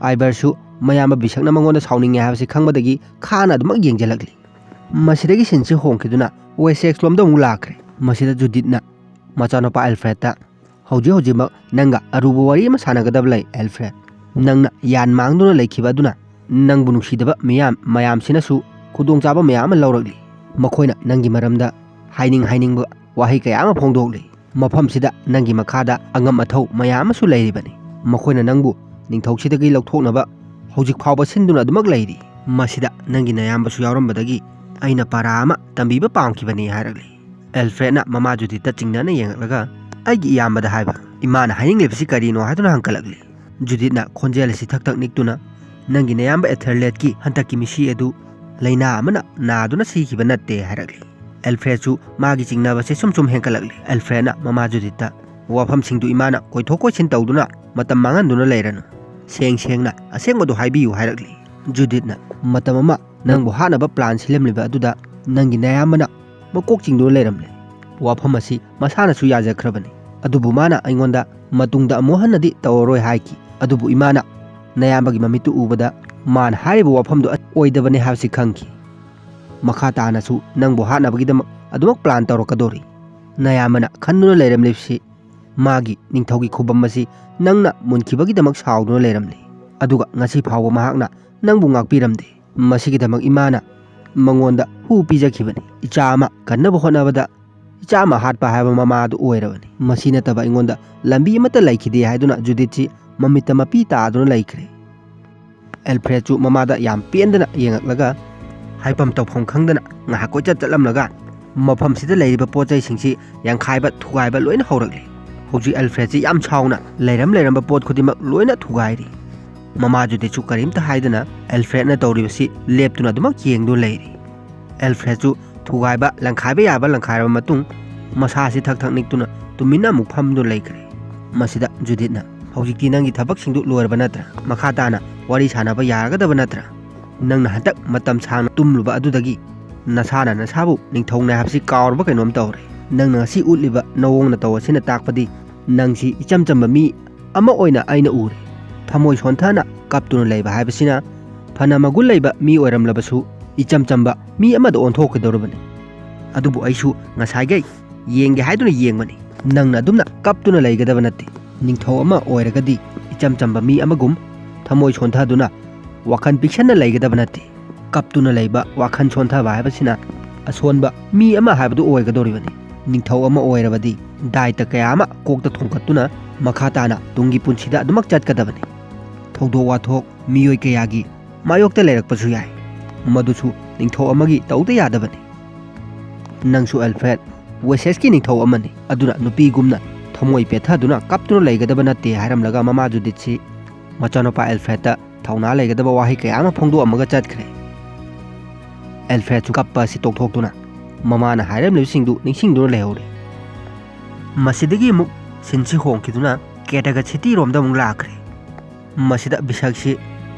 ꯑꯥꯏꯚꯔꯁꯨ ꯃꯌꯥꯝꯕ ꯕꯤꯁꯛꯅ ꯃꯉꯣꯟꯗ ꯁꯥꯎꯅꯤꯡꯉꯦ ꯍꯥꯏꯕꯁꯤ ꯈꯪꯕꯗꯒꯤ ꯈꯥꯅ ꯑꯗꯨꯃꯛ ꯌꯦꯡꯁꯤꯜꯂꯛꯂꯤ꯫ ꯃꯁꯤꯗꯒꯤ ꯁꯤꯟꯁꯤ ꯍꯣꯡꯈꯤꯗꯨꯅ ꯋꯦꯁꯦꯛꯁ ꯂꯣꯝꯗ ꯑꯃꯨꯛ ꯂꯥꯛꯈ꯭ꯔꯦ꯫ ꯃꯁꯤꯗ ꯖꯨꯗꯤꯠꯅ ꯃꯆꯥꯅꯨꯄꯥ ꯑꯦꯜꯐ꯭ꯔꯦꯗꯇ, "ꯍꯧꯖꯤꯛ ꯍꯧꯖꯤꯛꯃꯛ ꯅꯪꯒ ꯑꯔꯨꯕ ꯋꯥꯔꯤ ꯑꯃ ꯁꯥꯟꯅꯒꯗꯕ ꯂꯩ, ꯑꯦꯜꯐ꯭ꯔꯦꯗ꯫ ꯅꯪꯅ ꯌꯥꯟ ꯃꯥꯡꯗꯨꯅ ꯂꯩꯈꯤꯕ ꯑꯗꯨꯅ ꯅꯪꯕꯨ ꯅꯨꯡꯁꯤꯗꯕ ꯃꯤꯌꯥꯝ ꯃꯌꯥꯝꯁꯤꯅꯁꯨ ꯈꯨꯗꯣꯡꯆꯥꯕ ꯃꯌꯥꯝ ꯑꯃ ꯂꯧꯔꯛꯂꯤ꯫ ꯃꯈꯣꯏꯅ ꯅꯪꯒꯤ ꯃꯔꯝꯗ ꯍꯥꯏꯅꯤꯡ ꯍꯥꯏꯅꯤꯡꯕ ꯋꯥꯍꯩ ꯀꯌꯥ ꯑꯃ ꯐꯣꯡꯗꯣꯛꯂꯤ꯫ ꯃꯐꯝꯁꯤꯗ ꯅꯪꯒꯤ ꯃꯈꯥꯗ ꯑꯉꯝ ꯑꯊꯧ ꯃꯌꯥꯝ ꯑꯃꯁꯨ ꯂꯩꯔꯤꯕꯅꯤ꯫ ꯃꯈꯣꯏꯅ ꯅꯪꯕꯨ ꯅꯤꯡꯊꯧꯁꯤꯗꯒꯤ ꯂꯧꯊꯣꯛꯅꯕ ꯍꯧꯖꯤꯛ ꯐꯥꯎꯕ ꯁꯤꯟꯗꯨꯅ ꯑꯗꯨꯃꯛ ꯂꯩꯔꯤ꯫ ꯃꯁꯤꯗ ꯅꯪꯒꯤ ꯅꯌꯥꯝꯕꯁꯨ ꯌꯥꯎꯔꯝꯕꯗꯒꯤ ꯑꯩꯅ ꯄꯔꯥ ꯑꯃ ꯇꯝꯕꯤꯕ ꯄꯥꯝꯈꯤꯕꯅꯤ" ꯍꯥꯏꯔꯛꯂꯤ꯫ ꯑꯦꯜꯐ꯭ꯔꯦꯗꯅ ꯃꯃꯥ ꯖꯨꯗꯤꯠꯇ ꯆꯤꯡꯅꯅ ꯌꯦꯡꯂꯛꯂꯒ, "ꯑꯩꯒꯤ ꯏꯌꯥꯝꯕꯗ ꯍꯥꯏꯕ ꯏꯃꯥꯅ ꯍꯥꯏꯅꯤꯡꯂꯤꯕꯁꯤ ꯀꯔꯤꯅꯣ?" ꯍꯥꯏꯗꯨꯅ ꯍꯪꯀꯠꯂꯛꯂꯤ꯫ ꯖꯨꯗꯤꯠꯅ ꯈꯣꯟꯖꯦꯜ ꯑꯁꯤ ꯊꯛ ꯊꯛ ꯅꯤꯛꯇꯨꯅ, "ꯅꯪꯒꯤ ꯅꯌꯥꯝꯕ ꯑꯦꯊꯦꯔꯂꯦꯠꯀꯤ ꯍꯟꯗꯛꯀꯤ ꯃꯤꯁꯤ ꯑꯗꯨ ꯂꯥꯏꯅꯥ ꯑꯃꯅ ꯅꯥꯗꯨꯅ ꯁꯤꯈꯤꯕ ꯅꯠꯇꯦ" ꯍꯥꯏꯔꯛꯂꯤ꯫ ꯑꯦꯜꯐ꯭ꯔꯦꯗꯁꯨ ꯃꯥꯒꯤ ꯆꯤꯡꯅꯕꯁꯦ ꯁꯨꯝ ꯁꯨꯝ ꯍꯦꯟꯀꯠꯂꯛꯂꯤ꯫ ꯑꯦꯜꯐ꯭ꯔꯦꯗꯅ ꯃꯃꯥ ꯖꯨꯗꯤꯠꯇ, "ꯋꯥꯐꯝꯁꯤꯡꯗꯨ ꯏꯃꯥꯅ ꯀꯣꯏꯊꯣꯛ ꯀꯣꯏꯁꯤꯟ ꯇꯧꯗꯨꯅ ꯃꯇꯝ ꯃꯥꯡꯍꯟꯗꯨꯅ ꯂꯩꯔꯅꯨ꯫ ꯁꯦꯡ ꯁꯦꯡꯅ ꯑꯁꯦꯡꯕꯗꯨ ꯍꯥꯏꯕꯤꯌꯨ" ꯍꯥꯏꯔꯛꯂꯤ꯫ ꯖꯨꯗꯤꯠꯅ, "ꯃꯇꯝ ꯑꯃ ꯅꯪꯕꯨ ꯍꯥꯠꯅꯕ ꯄ꯭ꯂꯥꯟ ꯁꯤꯜꯂꯝꯂꯤꯕ ꯑꯗꯨꯗ ꯅꯪꯒꯤ ꯅꯌꯥꯝꯕꯅ ꯃꯀꯣꯛ ꯆꯤꯡꯗꯨꯅ ꯂꯩꯔꯝꯂꯦ꯫ ꯋꯥꯐꯝ ꯑꯁꯤ ꯃꯁꯥꯅꯁꯨ ꯌꯥꯖꯈ꯭ꯔꯕꯅꯤ꯫ ꯑꯗꯨꯕꯨ ꯃꯥꯅ ꯑꯩꯉꯣꯟꯗ ꯃꯇꯨꯡꯗ ꯑꯃꯨꯛ ꯍꯟꯅꯗꯤ ꯇꯧꯔꯔꯣꯏ ꯍꯥꯏꯈꯤ꯫ ꯑꯗꯨꯕꯨ ꯏꯃꯥꯅ ꯅꯌꯥꯝꯕꯒꯤ ꯃꯃꯤꯠꯇꯨ ꯎꯕꯗ ꯃꯥꯅ ꯍꯥꯏꯔꯤꯕ ꯋꯥꯐꯝꯗꯨ ꯑꯣꯏꯗꯕꯅꯤ ꯍꯥꯏꯕꯁꯤ ꯈꯪꯈꯤ꯫ ꯃꯈꯥ ꯇꯥꯅꯁꯨ ꯅꯪꯕꯨ ꯍꯥꯠꯅꯕꯒꯤꯗꯃꯛ ꯑꯗꯨꯃꯛ ꯄ꯭ꯂꯥꯟ ꯇꯧꯔꯛꯀꯗꯧꯔꯤ꯫ ꯅꯌꯥꯝꯕꯅ ꯈꯟꯗꯨꯅ ꯂꯩꯔꯝꯂꯤꯕꯁꯤ ꯃꯥꯒꯤ ꯅꯤꯡꯊꯧꯒꯤ ꯈꯨꯕꯝ ꯑꯁꯤ ꯅꯪꯅ ꯃꯨꯟꯈꯤꯕꯒꯤꯗꯃꯛ ꯁꯥꯎꯗꯨꯅ ꯂꯩꯔꯝꯂꯤ꯫ ꯑꯗꯨꯒ ꯉꯁꯤ ꯐꯥꯎꯕ ꯃꯍꯥꯛꯅ ꯅꯪꯕꯨ ꯉꯥꯛꯄꯤꯔꯝꯗꯦ꯫ ꯃꯁꯤꯒꯤꯗꯃꯛ ꯏꯃꯥꯅ ꯃꯉꯣꯟꯗ ꯍꯨ ꯄꯤꯖꯈꯤꯕꯅꯤ꯫ ꯏꯆꯥ ꯑꯃ ꯀꯟꯅꯕ ꯍꯣꯠꯅꯕꯗ ꯏꯆꯥ ꯑꯃ ꯍꯥꯠꯄ ꯍꯥꯏꯕ ꯃꯃꯥ ꯑꯗꯨ ꯑꯣꯏꯔꯕꯅꯤ꯫ ꯃꯁꯤ ꯅꯠꯇꯕ ꯑꯩꯉꯣꯟꯗ ꯂꯝꯕꯤ ꯑꯃꯠꯇ ꯂꯩꯈꯤꯗꯦ ꯍꯥꯏꯗꯨꯅ ꯖꯨꯗꯤꯠꯁꯤ ꯃꯃꯤꯠꯇ ꯃꯄꯤ ꯇꯥꯗꯨꯅ ꯂꯩꯈ꯭ꯔꯦ꯫ ꯑꯦꯜꯐ꯭ꯔꯦꯗꯁꯨ ꯃꯃꯥꯗ ꯌꯥꯝ ꯄꯦꯟꯗꯅ ꯌꯦꯡꯉꯛꯂꯒ ꯍꯥꯏꯐꯝ ꯇꯧꯐꯝ ꯈꯪꯗꯅ ꯉꯥꯏꯍꯥꯛ ꯀꯣꯏꯆꯠ ꯆꯠꯂꯝꯂꯒ ꯃꯐꯝꯁꯤꯗ ꯂꯩꯔꯤꯕ ꯄꯣꯠ ꯆꯩꯁꯤꯡꯁꯤ ꯌꯥꯡꯈꯥꯏꯕ ꯊꯨꯒꯥꯏꯕ ꯂꯣꯏꯅ ꯍꯧꯔꯛꯂꯦ꯫ ꯍꯧꯖꯤꯛ ꯑꯦꯜꯐ꯭ꯔꯦꯗꯁꯤ ꯌꯥꯝ ꯁꯥꯎꯅ ꯂꯩꯔꯝ ꯂꯩꯔꯝꯕ ꯄꯣꯠ ꯈꯨꯗꯤꯡꯃꯛ ꯂꯣꯏꯅ ꯊꯨꯒꯥꯏꯔꯤ꯫ ꯃꯃꯥ ꯖꯨꯗꯤꯠꯁꯨ ꯀꯔꯤꯝꯇ ꯍꯥꯏꯗꯅ ꯑꯦꯜꯐ꯭ꯔꯦꯗꯅ ꯇꯧꯔꯤꯕꯁꯤ ꯂꯦꯞꯇꯨꯅ ꯑꯗꯨꯃꯛ ꯌꯦꯡꯗꯨꯅ ꯂꯩꯔꯤ꯫ ꯑꯦꯜꯐ꯭ꯔꯦꯗꯁꯨ ꯊꯨꯒꯥꯏꯕ ꯂꯪꯈꯥꯏꯕ ꯌꯥꯕ ꯂꯪꯈꯥꯏꯔꯕ ꯃꯇꯨꯡ ꯃꯁꯥꯁꯤ ꯊꯛ ꯊꯛ ꯅꯤꯛꯇꯨꯅ ꯇꯨꯃꯤꯟꯅ ꯑꯃꯨꯛ ꯐꯝꯗꯨꯅ ꯂꯩꯈ꯭ꯔꯦ꯫ ꯃꯁꯤꯗ ꯖꯨꯗꯤꯠꯅ, "ꯍꯧꯖꯤꯛꯇꯤ ꯅꯪꯒꯤ ꯊꯕꯛꯁꯤꯡꯗꯨ ꯂꯣꯏꯔꯕ ꯅꯠꯇ꯭ꯔꯥ? ꯃꯈꯥ ꯇꯥꯅ ꯋꯥꯔꯤ ꯁꯥꯟꯅꯕ ꯌꯥꯔꯒꯗꯕ ꯅꯠꯇ꯭ꯔꯥ? ꯅꯪꯅ ꯍꯟꯗꯛ ꯃꯇꯝ ꯁꯥꯡꯅ ꯇꯨꯝꯂꯨꯕ ꯑꯗꯨꯗꯒꯤ ꯅꯁꯥꯅ ꯅꯁꯥꯕꯨ ꯅꯤꯡꯊꯧꯅꯦ ꯍꯥꯏꯕꯁꯤ ꯀꯥꯎꯔꯕ ꯀꯩꯅꯣꯝ ꯇꯧꯔꯦ꯫ ꯅꯪꯅ ꯉꯁꯤ ꯎꯠꯂꯤꯕ ꯅꯑꯣꯡ ꯅꯇꯧ ꯑꯁꯤꯅ ꯇꯥꯛꯄꯗꯤ ꯅꯪꯁꯤ ꯏꯆꯝ ꯆꯝꯕ ꯃꯤ ꯑꯃ ꯑꯣꯏꯅ ꯑꯩꯅ ꯎꯔꯦ꯫ ꯊꯃꯣꯏ ꯁꯣꯟꯊꯅ ꯀꯞꯇꯨꯅ ꯂꯩꯕ ꯍꯥꯏꯕꯁꯤꯅ ꯐꯅ ꯃꯒꯨꯟ ꯂꯩꯕ ꯃꯤ ꯑꯣꯏꯔꯝꯂꯕꯁꯨ ꯏꯆꯝ ꯆꯝꯕ ꯃꯤ ꯑꯃꯗ ꯑꯣꯟꯊꯣꯛꯀꯗꯧꯔꯕꯅꯤ꯫ ꯑꯗꯨꯕꯨ ꯑꯩꯁꯨ ꯉꯁꯥꯏꯒꯩ ꯌꯦꯡꯒꯦ ꯍꯥꯏꯗꯨꯅ ꯌꯦꯡꯕꯅꯤ꯫ ꯅꯪꯅ ꯑꯗꯨꯝꯅ ꯀꯞꯇꯨꯅ ꯂꯩꯒꯗꯕ ꯅꯠꯇꯦ꯫ ꯅꯤꯡꯊꯧ ꯑꯃ ꯑꯣꯏꯔꯒꯗꯤ ꯏꯆꯝ ꯆꯝꯕ ꯃꯤ ꯑꯃꯒꯨꯝ ꯊꯃꯣꯏ ꯁꯣꯟꯊꯗꯨꯅ ꯋꯥꯈꯜ ꯄꯤꯛꯁꯟꯅ ꯂꯩꯒꯗꯕ ꯅꯠꯇꯦ꯫ ꯀꯞꯇꯨꯅ ꯂꯩꯕ, ꯋꯥꯈꯜ ꯁꯣꯟꯊꯕ ꯍꯥꯏꯕꯁꯤꯅ ꯑꯁꯣꯟꯕ ꯃꯤ ꯑꯃ ꯍꯥꯏꯕꯗꯨ ꯑꯣꯏꯒꯗꯧꯔꯤꯕꯅꯤ꯫ ꯅꯤꯡꯊꯧ ꯑꯃ ꯑꯣꯏꯔꯕꯗꯤ ꯗꯥꯏꯇ ꯀꯌꯥ ꯑꯃ ꯀꯣꯛꯇ ꯊꯣꯡꯒꯠꯇꯨꯅ ꯃꯈꯥ ꯇꯥꯅ ꯇꯨꯡꯒꯤ ꯄꯨꯟꯁꯤꯗ ꯑꯗꯨꯃꯛ ꯆꯠꯀꯗꯕꯅꯤ꯫ ꯊꯧꯗꯣꯛ ꯋꯥꯊꯣꯛ ꯃꯤꯑꯣꯏ ꯀꯌꯥꯒꯤ ꯃꯥꯌꯣꯛꯇ ꯂꯩꯔꯛꯄꯁꯨ ꯌꯥꯏ꯫ ꯃꯗꯨꯁꯨ ꯅꯤꯡꯊꯧ ꯑꯃꯒꯤ ꯇꯧꯗ ꯌꯥꯗꯕꯅꯤ꯫ ꯅꯪꯁꯨ ꯑꯦꯜꯐ꯭ꯔꯦꯗ, ꯋꯦꯁꯦꯁꯀꯤ ꯅꯤꯡꯊꯧ ꯑꯃꯅꯤ꯫ ꯑꯗꯨꯅ ꯅꯨꯄꯤꯒꯨꯝꯅ ꯊꯃꯣꯏ ꯄꯦꯠꯊꯗꯨꯅ ꯀꯞꯇꯨꯅ ꯂꯩꯒꯗꯕ ꯅꯠꯇꯦ" ꯍꯥꯏꯔꯝꯂꯒ ꯃꯃꯥ ꯖꯨꯗꯤꯠꯁꯤ ꯃꯆꯥꯅꯨꯄꯥ ꯑꯦꯜꯐ꯭ꯔꯦꯗꯇ ꯊꯧꯅꯥ ꯂꯩꯒꯗꯕ ꯋꯥꯍꯩ ꯀꯌꯥ ꯑꯃ ꯐꯣꯡꯗꯣꯛꯑꯝꯃꯒ ꯆꯠꯈ꯭ꯔꯦ꯫ ꯑꯦꯜꯐ꯭ꯔꯦꯗꯁꯨ ꯀꯞꯄ ꯑꯁꯤ ꯇꯣꯛꯊꯣꯛꯇꯨꯅ ꯃꯃꯥꯅ ꯍꯥꯏꯔꯝꯂꯤꯕꯁꯤꯡꯗꯨ ꯅꯤꯡꯁꯤꯡꯗꯨꯅ ꯂꯩꯍꯧꯔꯦ꯫ ꯃꯁꯤꯗꯒꯤ ꯑꯃꯨꯛ ꯁꯤꯟꯁꯤ ꯍꯣꯡꯈꯤꯗꯨꯅ ꯀꯦꯇꯒ ꯁꯤꯇꯤꯔꯣꯝꯗ ꯑꯃꯨꯛ ꯂꯥꯛꯈ꯭ꯔꯦ꯫ ꯃꯁꯤꯗ ꯕꯤꯁꯛꯁꯤ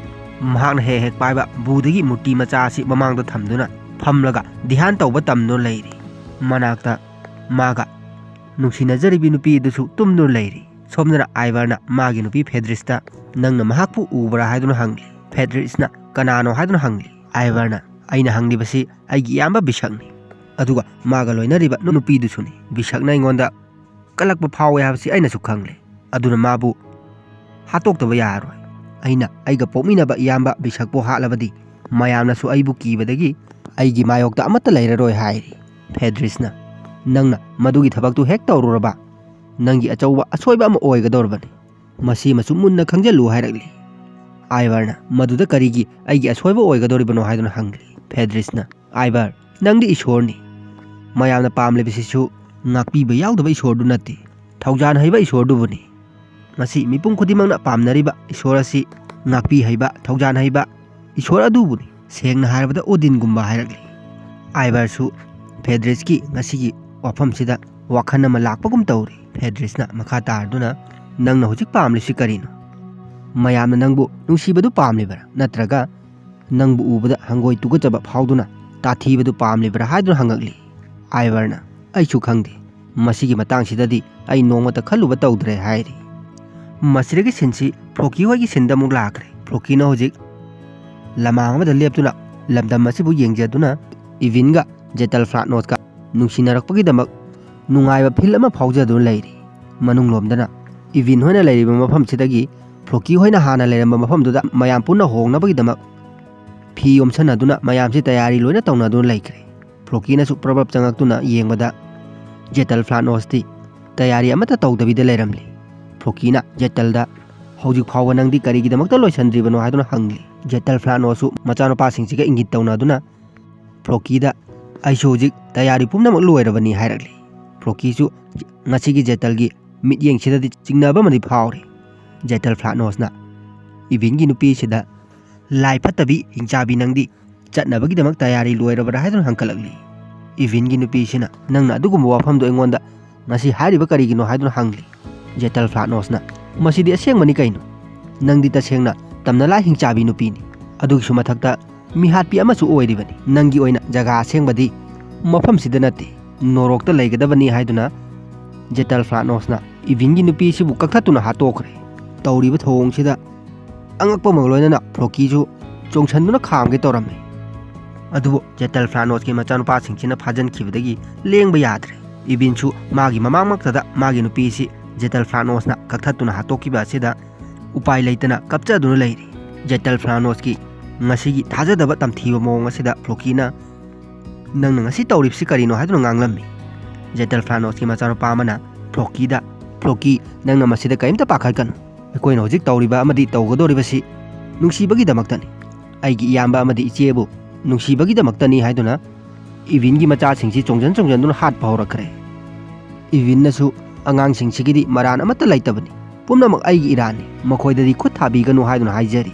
ꯃꯍꯥꯛꯅ ꯍꯦꯛ ꯍꯦꯛ ꯄꯥꯏꯕ ꯕꯨꯙꯒꯤ ꯃꯨꯔꯇꯤ ꯃꯆꯥ ꯑꯁꯤ ꯃꯃꯥꯡꯗ ꯊꯝꯗꯨꯅ ꯐꯝꯂꯒ ꯙ꯭ꯌꯥꯟ ꯇꯧꯕ ꯇꯝꯗꯨꯅ ꯂꯩꯔꯤ꯫ ꯃꯅꯥꯛꯇ ꯃꯥꯒ ꯅꯨꯡꯁꯤꯅꯖꯔꯤꯕꯤ ꯅꯨꯄꯤ ꯑꯗꯨꯁꯨ ꯇꯨꯝꯗꯨꯅ ꯂꯩꯔꯤ꯫ ꯁꯣꯝꯗꯅ ꯑꯥꯏꯚꯔꯅ ꯃꯥꯒꯤ ꯅꯨꯄꯤ ꯐꯦꯗ꯭ꯔꯤꯁꯇ, "ꯅꯪꯅ ꯃꯍꯥꯛꯄꯨ ꯎꯕ꯭ꯔꯥ?" ꯍꯥꯏꯗꯨꯅ ꯍꯪꯂꯤ꯫ ꯐꯦꯗ꯭ꯔꯤꯁꯅ, "ꯀꯅꯥꯅꯣ?" ꯍꯥꯏꯗꯨꯅ ꯍꯪꯂꯤ꯫ ꯑꯥꯏꯚꯔꯅ, "ꯑꯩꯅ ꯍꯪꯂꯤꯕꯁꯤ ꯑꯩꯒꯤ ꯏꯌꯥꯝꯕ ꯕꯤꯁꯛꯅꯤ, ꯑꯗꯨꯒ ꯃꯥꯒ ꯂꯣꯏꯅꯔꯤꯕ ꯅꯨꯄꯤꯗꯨꯁꯨꯅꯤ꯫ ꯕꯤꯁꯛꯅ ꯑꯩꯉꯣꯟꯗ ꯀꯜꯂꯛꯄ ꯐꯥꯎꯋꯦ ꯍꯥꯏꯕꯁꯤ ꯑꯩꯅꯁꯨ ꯈꯪꯂꯦ꯫ ꯑꯗꯨꯅ ꯃꯥꯕꯨ ꯍꯥꯠꯇꯣꯛꯇꯕ ꯌꯥꯔꯔꯣꯏ꯫ ꯑꯩꯅ ꯑꯩꯒ ꯄꯣꯛꯃꯤꯟꯅꯕ ꯏꯌꯥꯝꯕ ꯕꯤꯁꯛꯄꯨ ꯍꯥꯠꯂꯕꯗꯤ ꯃꯌꯥꯝꯅꯁꯨ ꯑꯩꯕꯨ ꯀꯤꯕꯗꯒꯤ ꯑꯩꯒꯤ ꯃꯥꯌꯣꯛꯇ ꯑꯃꯠꯇ ꯂꯩꯔꯔꯣꯏ ꯍꯥꯏꯔꯤ꯫ ꯐꯦꯗ꯭ꯔꯤꯁꯅ, "ꯅꯪꯅ ꯃꯗꯨꯒꯤ ꯊꯕꯛꯇꯨ ꯍꯦꯛ ꯇꯧꯔꯨꯔꯕ, ꯅꯪꯒꯤ ꯑꯆꯧꯕ ꯑꯁꯣꯏꯕ ꯑꯃ ꯑꯣꯏꯒꯗꯧꯔꯕꯅꯤ꯫ ꯃꯁꯤꯃꯁꯨ ꯃꯨꯟꯅ ꯈꯪꯖꯤꯜꯂꯨ" ꯍꯥꯏꯔꯛꯂꯤ꯫ ꯑꯥꯏꯚꯔꯅ, "ꯃꯗꯨꯗ ꯀꯔꯤꯒꯤ ꯑꯩꯒꯤ ꯑꯁꯣꯏꯕ ꯑꯣꯏꯒꯗꯧꯔꯤꯕꯅꯣ?" ꯍꯥꯏꯗꯨꯅ ꯍꯪꯂꯤ꯫ ꯐꯦꯗ꯭ꯔꯤꯁꯅ, "ꯑꯥꯏꯚꯔ, ꯅꯪꯗꯤ ꯏꯁꯣꯔꯅꯤ꯫ ꯃꯌꯥꯝꯅ ꯄꯥꯝꯂꯤꯕꯁꯤꯁꯨ ꯉꯥꯛꯄꯤꯕ ꯌꯥꯎꯗꯕ ꯏꯁꯣꯔꯗꯨ ꯅꯠꯇꯦ, ꯊꯧꯖꯥꯟ ꯍꯩꯕ ꯏꯁꯣꯔꯗꯨꯕꯨꯅꯤ꯫ ꯃꯁꯤ ꯃꯤꯄꯨꯝ ꯈꯨꯗꯤꯡꯃꯛꯅ ꯄꯥꯝꯅꯔꯤꯕ ꯏꯁꯣꯔ ꯑꯁꯤ ꯉꯥꯛꯄꯤ ꯍꯩꯕ, ꯊꯧꯖꯥꯟ ꯍꯩꯕ ꯏꯁꯣꯔ ꯑꯗꯨꯕꯨꯅꯤ꯫ ꯁꯦꯡꯅ ꯍꯥꯏꯔꯕꯗ ꯑꯣꯗꯤꯟꯒꯨꯝꯕ" ꯍꯥꯏꯔꯛꯂꯤ꯫ ꯑꯥꯏꯚꯔꯁꯨ ꯐꯦꯗ꯭ꯔꯤꯁꯀꯤ ꯉꯁꯤꯒꯤ ꯋꯥꯐꯝꯁꯤꯗ ꯋꯥꯈꯜ ꯑꯃ ꯂꯥꯛꯄꯒꯨꯝ ꯇꯧꯔꯤ꯫ ꯐꯦꯗ꯭ꯔꯤꯁꯅ ꯃꯈꯥ ꯇꯥꯔꯗꯨꯅ, "ꯅꯪꯅ ꯍꯧꯖꯤꯛ ꯄꯥꯝꯂꯤꯁꯤ ꯀꯔꯤꯅꯣ? ꯃꯌꯥꯝꯅ ꯅꯪꯕꯨ ꯅꯨꯡꯁꯤꯕꯗꯨ ꯄꯥꯝꯂꯤꯕ꯭ꯔꯥ, ꯅꯠꯇ꯭ꯔꯒ ꯅꯪꯕꯨ ꯎꯕꯗ ꯍꯪꯒꯣꯏ ꯇꯨꯀꯠꯆꯕ ꯐꯥꯎꯗꯨꯅ ꯇꯥꯊꯤꯕꯗꯨ ꯄꯥꯝꯂꯤꯕ꯭ꯔꯥ?" ꯍꯥꯏꯗꯨꯅ ꯍꯪꯉꯛꯂꯤ꯫ ꯑꯥꯏꯚꯔꯅ, "ꯑꯩꯁꯨ ꯈꯪꯗꯦ꯫ ꯃꯁꯤꯒꯤ ꯃꯇꯥꯡꯁꯤꯗꯗꯤ ꯑꯩ ꯅꯣꯡꯃꯇ ꯈꯜꯂꯨꯕ ꯇꯧꯗ꯭ꯔꯦ" ꯍꯥꯏꯔꯤ꯫ ꯃꯁꯤꯗꯒꯤ ꯁꯤꯟꯁꯤ ꯐ꯭ꯂꯣꯀꯤ ꯍꯣꯏꯒꯤ ꯁꯤꯟꯗ ꯑꯃꯨꯛ ꯂꯥꯛꯈ꯭ꯔꯦ꯫ ꯐ꯭ꯂꯣꯀꯤꯅ ꯍꯧꯖꯤꯛ ꯂꯃꯥꯡ ꯑꯃꯗ ꯂꯦꯞꯇꯨꯅ ꯂꯝꯗꯝ ꯑꯁꯤꯕꯨ ꯌꯦꯡꯖꯗꯨꯅ ꯏꯚꯤꯟꯒ ꯖꯦꯇꯜ ꯐ꯭ꯂꯥꯠꯅꯣꯁꯀ ꯅꯨꯡꯁꯤꯅꯔꯛꯄꯒꯤꯗꯃꯛ ꯅꯨꯡꯉꯥꯏꯕ ꯐꯤꯜ ꯑꯃ ꯐꯥꯎꯖꯗꯨꯅ ꯂꯩꯔꯤ꯫ ꯃꯅꯨꯡꯂꯣꯝꯗꯅ ꯏꯚꯤꯟ ꯍꯣꯏꯅ ꯂꯩꯔꯤꯕ ꯃꯐꯝꯁꯤꯗꯒꯤ ꯐ꯭ꯂꯣꯀꯤ ꯍꯣꯏꯅ ꯍꯥꯟꯅ ꯂꯩꯔꯝꯕ ꯃꯐꯝꯗꯨꯗ ꯃꯌꯥꯝ ꯄꯨꯟꯅ ꯍꯣꯡꯅꯕꯒꯤꯗꯃꯛ ꯐꯤ ꯌꯣꯝꯁꯟꯅꯗꯨꯅ ꯃꯌꯥꯝꯁꯤ ꯇꯌꯥꯔꯤ ꯂꯣꯏꯅ ꯇꯧꯅꯗꯨꯅ ꯂꯩꯈ꯭ꯔꯦ꯫ ꯐ꯭ꯂꯣꯀꯤꯅꯁꯨ ꯄ꯭ꯔꯕꯞ ꯆꯪꯉꯛꯇꯨꯅ ꯌꯦꯡꯕꯗ ꯖꯦꯇꯜ ꯐ꯭ꯂꯥꯠꯅꯣꯁꯇꯤ ꯇꯌꯥꯔꯤ ꯑꯃꯠꯇ ꯇꯧꯗꯕꯤꯗ ꯂꯩꯔꯝꯂꯤ꯫ ꯐ꯭ꯂꯣꯀꯤꯅ ꯖꯦꯇꯜꯗ, "ꯍꯧꯖꯤꯛ ꯐꯥꯎꯕ ꯅꯪꯗꯤ ꯀꯔꯤꯒꯤꯗꯃꯛꯇ ꯂꯣꯏꯁꯤꯟꯗ꯭ꯔꯤꯕꯅꯣ?" ꯍꯥꯏꯗꯨꯅ ꯍꯪꯂꯤ꯫ ꯖꯦꯇꯜ ꯐ꯭ꯂꯥꯠꯅꯣꯁꯁꯨ ꯃꯆꯥꯅꯨꯄꯥꯁꯤꯡꯁꯤꯒ ꯏꯪꯒꯤꯠ ꯇꯧꯅꯗꯨꯅ, "ꯐ꯭ꯂꯣꯀꯤꯗ ꯑꯩꯁꯨ ꯍꯧꯖꯤꯛ ꯇꯌꯥꯔꯤ ꯄꯨꯝꯅꯃꯛ ꯂꯣꯏꯔꯕꯅꯤ" ꯍꯥꯏꯔꯛꯂꯤ꯫ ꯐ꯭ꯂꯣꯀꯤꯁꯨ ꯉꯁꯤꯒꯤ ꯖꯦꯇꯜꯒꯤ ꯃꯤꯠꯌꯦꯡꯁꯤꯗꯗꯤ ꯆꯤꯡꯅꯕ ꯑꯃꯗꯤ ꯐꯥꯎꯔꯤ꯫ ꯖꯦꯇꯜ ꯐ꯭ꯂꯥꯠꯅꯣꯁꯅ ꯏꯚꯤꯟꯒꯤ ꯅꯨꯄꯤꯁꯤꯗ, "ꯂꯥꯏ ꯐꯠꯇꯕꯤ ꯍꯤꯡꯆꯥꯕꯤ, ꯅꯪꯗꯤ ꯆꯠꯅꯕꯒꯤꯗꯃꯛ ꯇꯌꯥꯔꯤ ꯂꯣꯏꯔꯕ꯭ꯔꯥ?" ꯍꯥꯏꯗꯨꯅ ꯍꯪꯀꯠꯂꯛꯂꯤ꯫ ꯏꯚꯤꯟꯒꯤ ꯅꯨꯄꯤꯁꯤꯅ, "ꯅꯪꯅ ꯑꯗꯨꯒꯨꯝꯕ ꯋꯥꯐꯝꯗꯨ ꯑꯩꯉꯣꯟꯗ ꯉꯁꯤ ꯍꯥꯏꯔꯤꯕ ꯀꯔꯤꯒꯤꯅꯣ?" ꯍꯥꯏꯗꯨꯅ ꯍꯪꯂꯤ꯫ ꯖꯦꯇꯜ ꯐ꯭ꯂꯥꯠꯅꯣꯁꯅ, "ꯃꯁꯤꯗꯤ ꯑꯁꯦꯡꯕꯅꯤ ꯀꯩꯅꯣ꯫ ꯅꯪꯗꯤ ꯇꯁꯦꯡꯅ ꯇꯝꯅ ꯂꯥꯏ ꯍꯤꯡꯆꯥꯕꯤ ꯅꯨꯄꯤꯅꯤ꯫ ꯑꯗꯨꯒꯤꯁꯨ ꯃꯊꯛꯇ ꯃꯤꯍꯥꯠꯄꯤ ꯑꯃꯁꯨ ꯑꯣꯏꯔꯤꯕꯅꯤ꯫ ꯅꯪꯒꯤ ꯑꯣꯏꯅ ꯖꯒꯥ ꯑꯁꯦꯡꯕꯗꯤ ꯃꯐꯝꯁꯤꯗ ꯅꯠꯇꯦ, ꯅꯣꯔꯣꯛꯇ ꯂꯩꯒꯗꯕꯅꯤ" ꯍꯥꯏꯗꯨꯅ ꯖꯦꯇꯜ ꯐ꯭ꯂꯥꯠꯅꯣꯁꯅ ꯏꯚꯤꯟꯒꯤ ꯅꯨꯄꯤꯁꯤꯕꯨ ꯀꯛꯊꯠꯇꯨꯅ ꯍꯥꯠꯇꯣꯛꯈ꯭ꯔꯦ꯫ ꯇꯧꯔꯤꯕ ꯊꯧꯑꯣꯡꯁꯤꯗ ꯑꯉꯛꯄ ꯑꯃꯒ ꯂꯣꯏꯅꯅ ꯐ꯭ꯂꯣꯀꯤꯁꯨ ꯆꯣꯡꯁꯟꯗꯨꯅ ꯈꯥꯝꯒꯦ ꯇꯧꯔꯝꯃꯤ꯫ ꯑꯗꯨꯕꯨ ꯖꯦꯇꯜ ꯐ꯭ꯂꯥꯅꯣꯁꯀꯤ ꯃꯆꯥꯅꯨꯄꯥꯁꯤꯡꯁꯤꯅ ꯐꯥꯖꯤꯟꯈꯤꯕꯗꯒꯤ ꯂꯦꯡꯕ ꯌꯥꯗ꯭ꯔꯦ꯫ ꯏꯕꯤꯟꯁꯨ ꯃꯥꯒꯤ ꯃꯃꯥꯡꯃꯛꯇꯗ ꯃꯥꯒꯤ ꯅꯨꯄꯤꯁꯤ ꯖꯦꯇꯜ ꯐ꯭ꯂꯥꯅꯣꯁꯅ ꯀꯛꯊꯠꯇꯨꯅ ꯍꯥꯠꯇꯣꯛꯈꯤꯕ ꯑꯁꯤꯗ ꯎꯄꯥꯏ ꯂꯩꯇꯅ ꯀꯞꯆꯗꯨꯅ ꯂꯩꯔꯤ꯫ ꯖꯦꯇꯜ ꯐ꯭ꯂꯥꯅꯣꯁꯀꯤ ꯉꯁꯤꯒꯤ ꯊꯥꯖꯗꯕ ꯇꯝꯊꯤꯕ ꯃꯑꯣꯡ ꯑꯁꯤꯗ ꯐ꯭ꯂꯣꯀꯤꯅ, "ꯅꯪꯅ ꯉꯁꯤ ꯇꯧꯔꯤꯕꯁꯤ ꯀꯔꯤꯅꯣ?" ꯍꯥꯏꯗꯨꯅ ꯉꯥꯡꯂꯝꯃꯤ꯫ ꯖꯦꯇꯜ ꯐ꯭ꯂꯥꯅꯣꯁꯀꯤ ꯃꯆꯥꯅꯨꯄꯥ ꯑꯃꯅ ꯐ꯭ꯂꯣꯀꯤꯗ, "ꯐ꯭ꯂꯣꯀꯤ, ꯅꯪꯅ ꯃꯁꯤꯗ ꯀꯔꯤꯝꯇ ꯄꯥꯈꯠꯀꯅꯨ꯫ ꯑꯩꯈꯣꯏꯅ ꯍꯧꯖꯤꯛ ꯇꯧꯔꯤꯕ ꯑꯃꯗꯤ ꯇꯧꯒꯗꯧꯔꯤꯕꯁꯤ ꯅꯨꯡꯁꯤꯕꯒꯤꯗꯃꯛꯇꯅꯤ꯫ ꯑꯩꯒꯤ ꯏꯌꯥꯝꯕ ꯑꯃꯗꯤ ꯏꯆꯦꯕꯨ ꯅꯨꯡꯁꯤꯕꯒꯤꯗꯃꯛꯇꯅꯤ" ꯍꯥꯏꯗꯨꯅ ꯏꯚꯤꯟꯒꯤ ꯃꯆꯥꯁꯤꯡꯁꯤ ꯆꯣꯡꯖꯟ ꯆꯣꯡꯖꯟꯗꯨꯅ ꯍꯥꯠꯄ ꯍꯧꯔꯛꯈ꯭ꯔꯦ꯫ ꯏꯚꯤꯟꯅꯁꯨ, "ꯑꯉꯥꯡꯁꯤꯡꯁꯤꯒꯤꯗꯤ ꯃꯔꯥꯟ ꯑꯃꯠꯇ ꯂꯩꯇꯕꯅꯤ, ꯄꯨꯝꯅꯃꯛ ꯑꯩꯒꯤ ꯏꯔꯥꯟꯅꯤ, ꯃꯈꯣꯏꯗꯗꯤ ꯈꯨꯠ ꯊꯥꯕꯤꯒꯅꯨ" ꯍꯥꯏꯗꯨꯅ ꯍꯥꯏꯖꯔꯤ꯫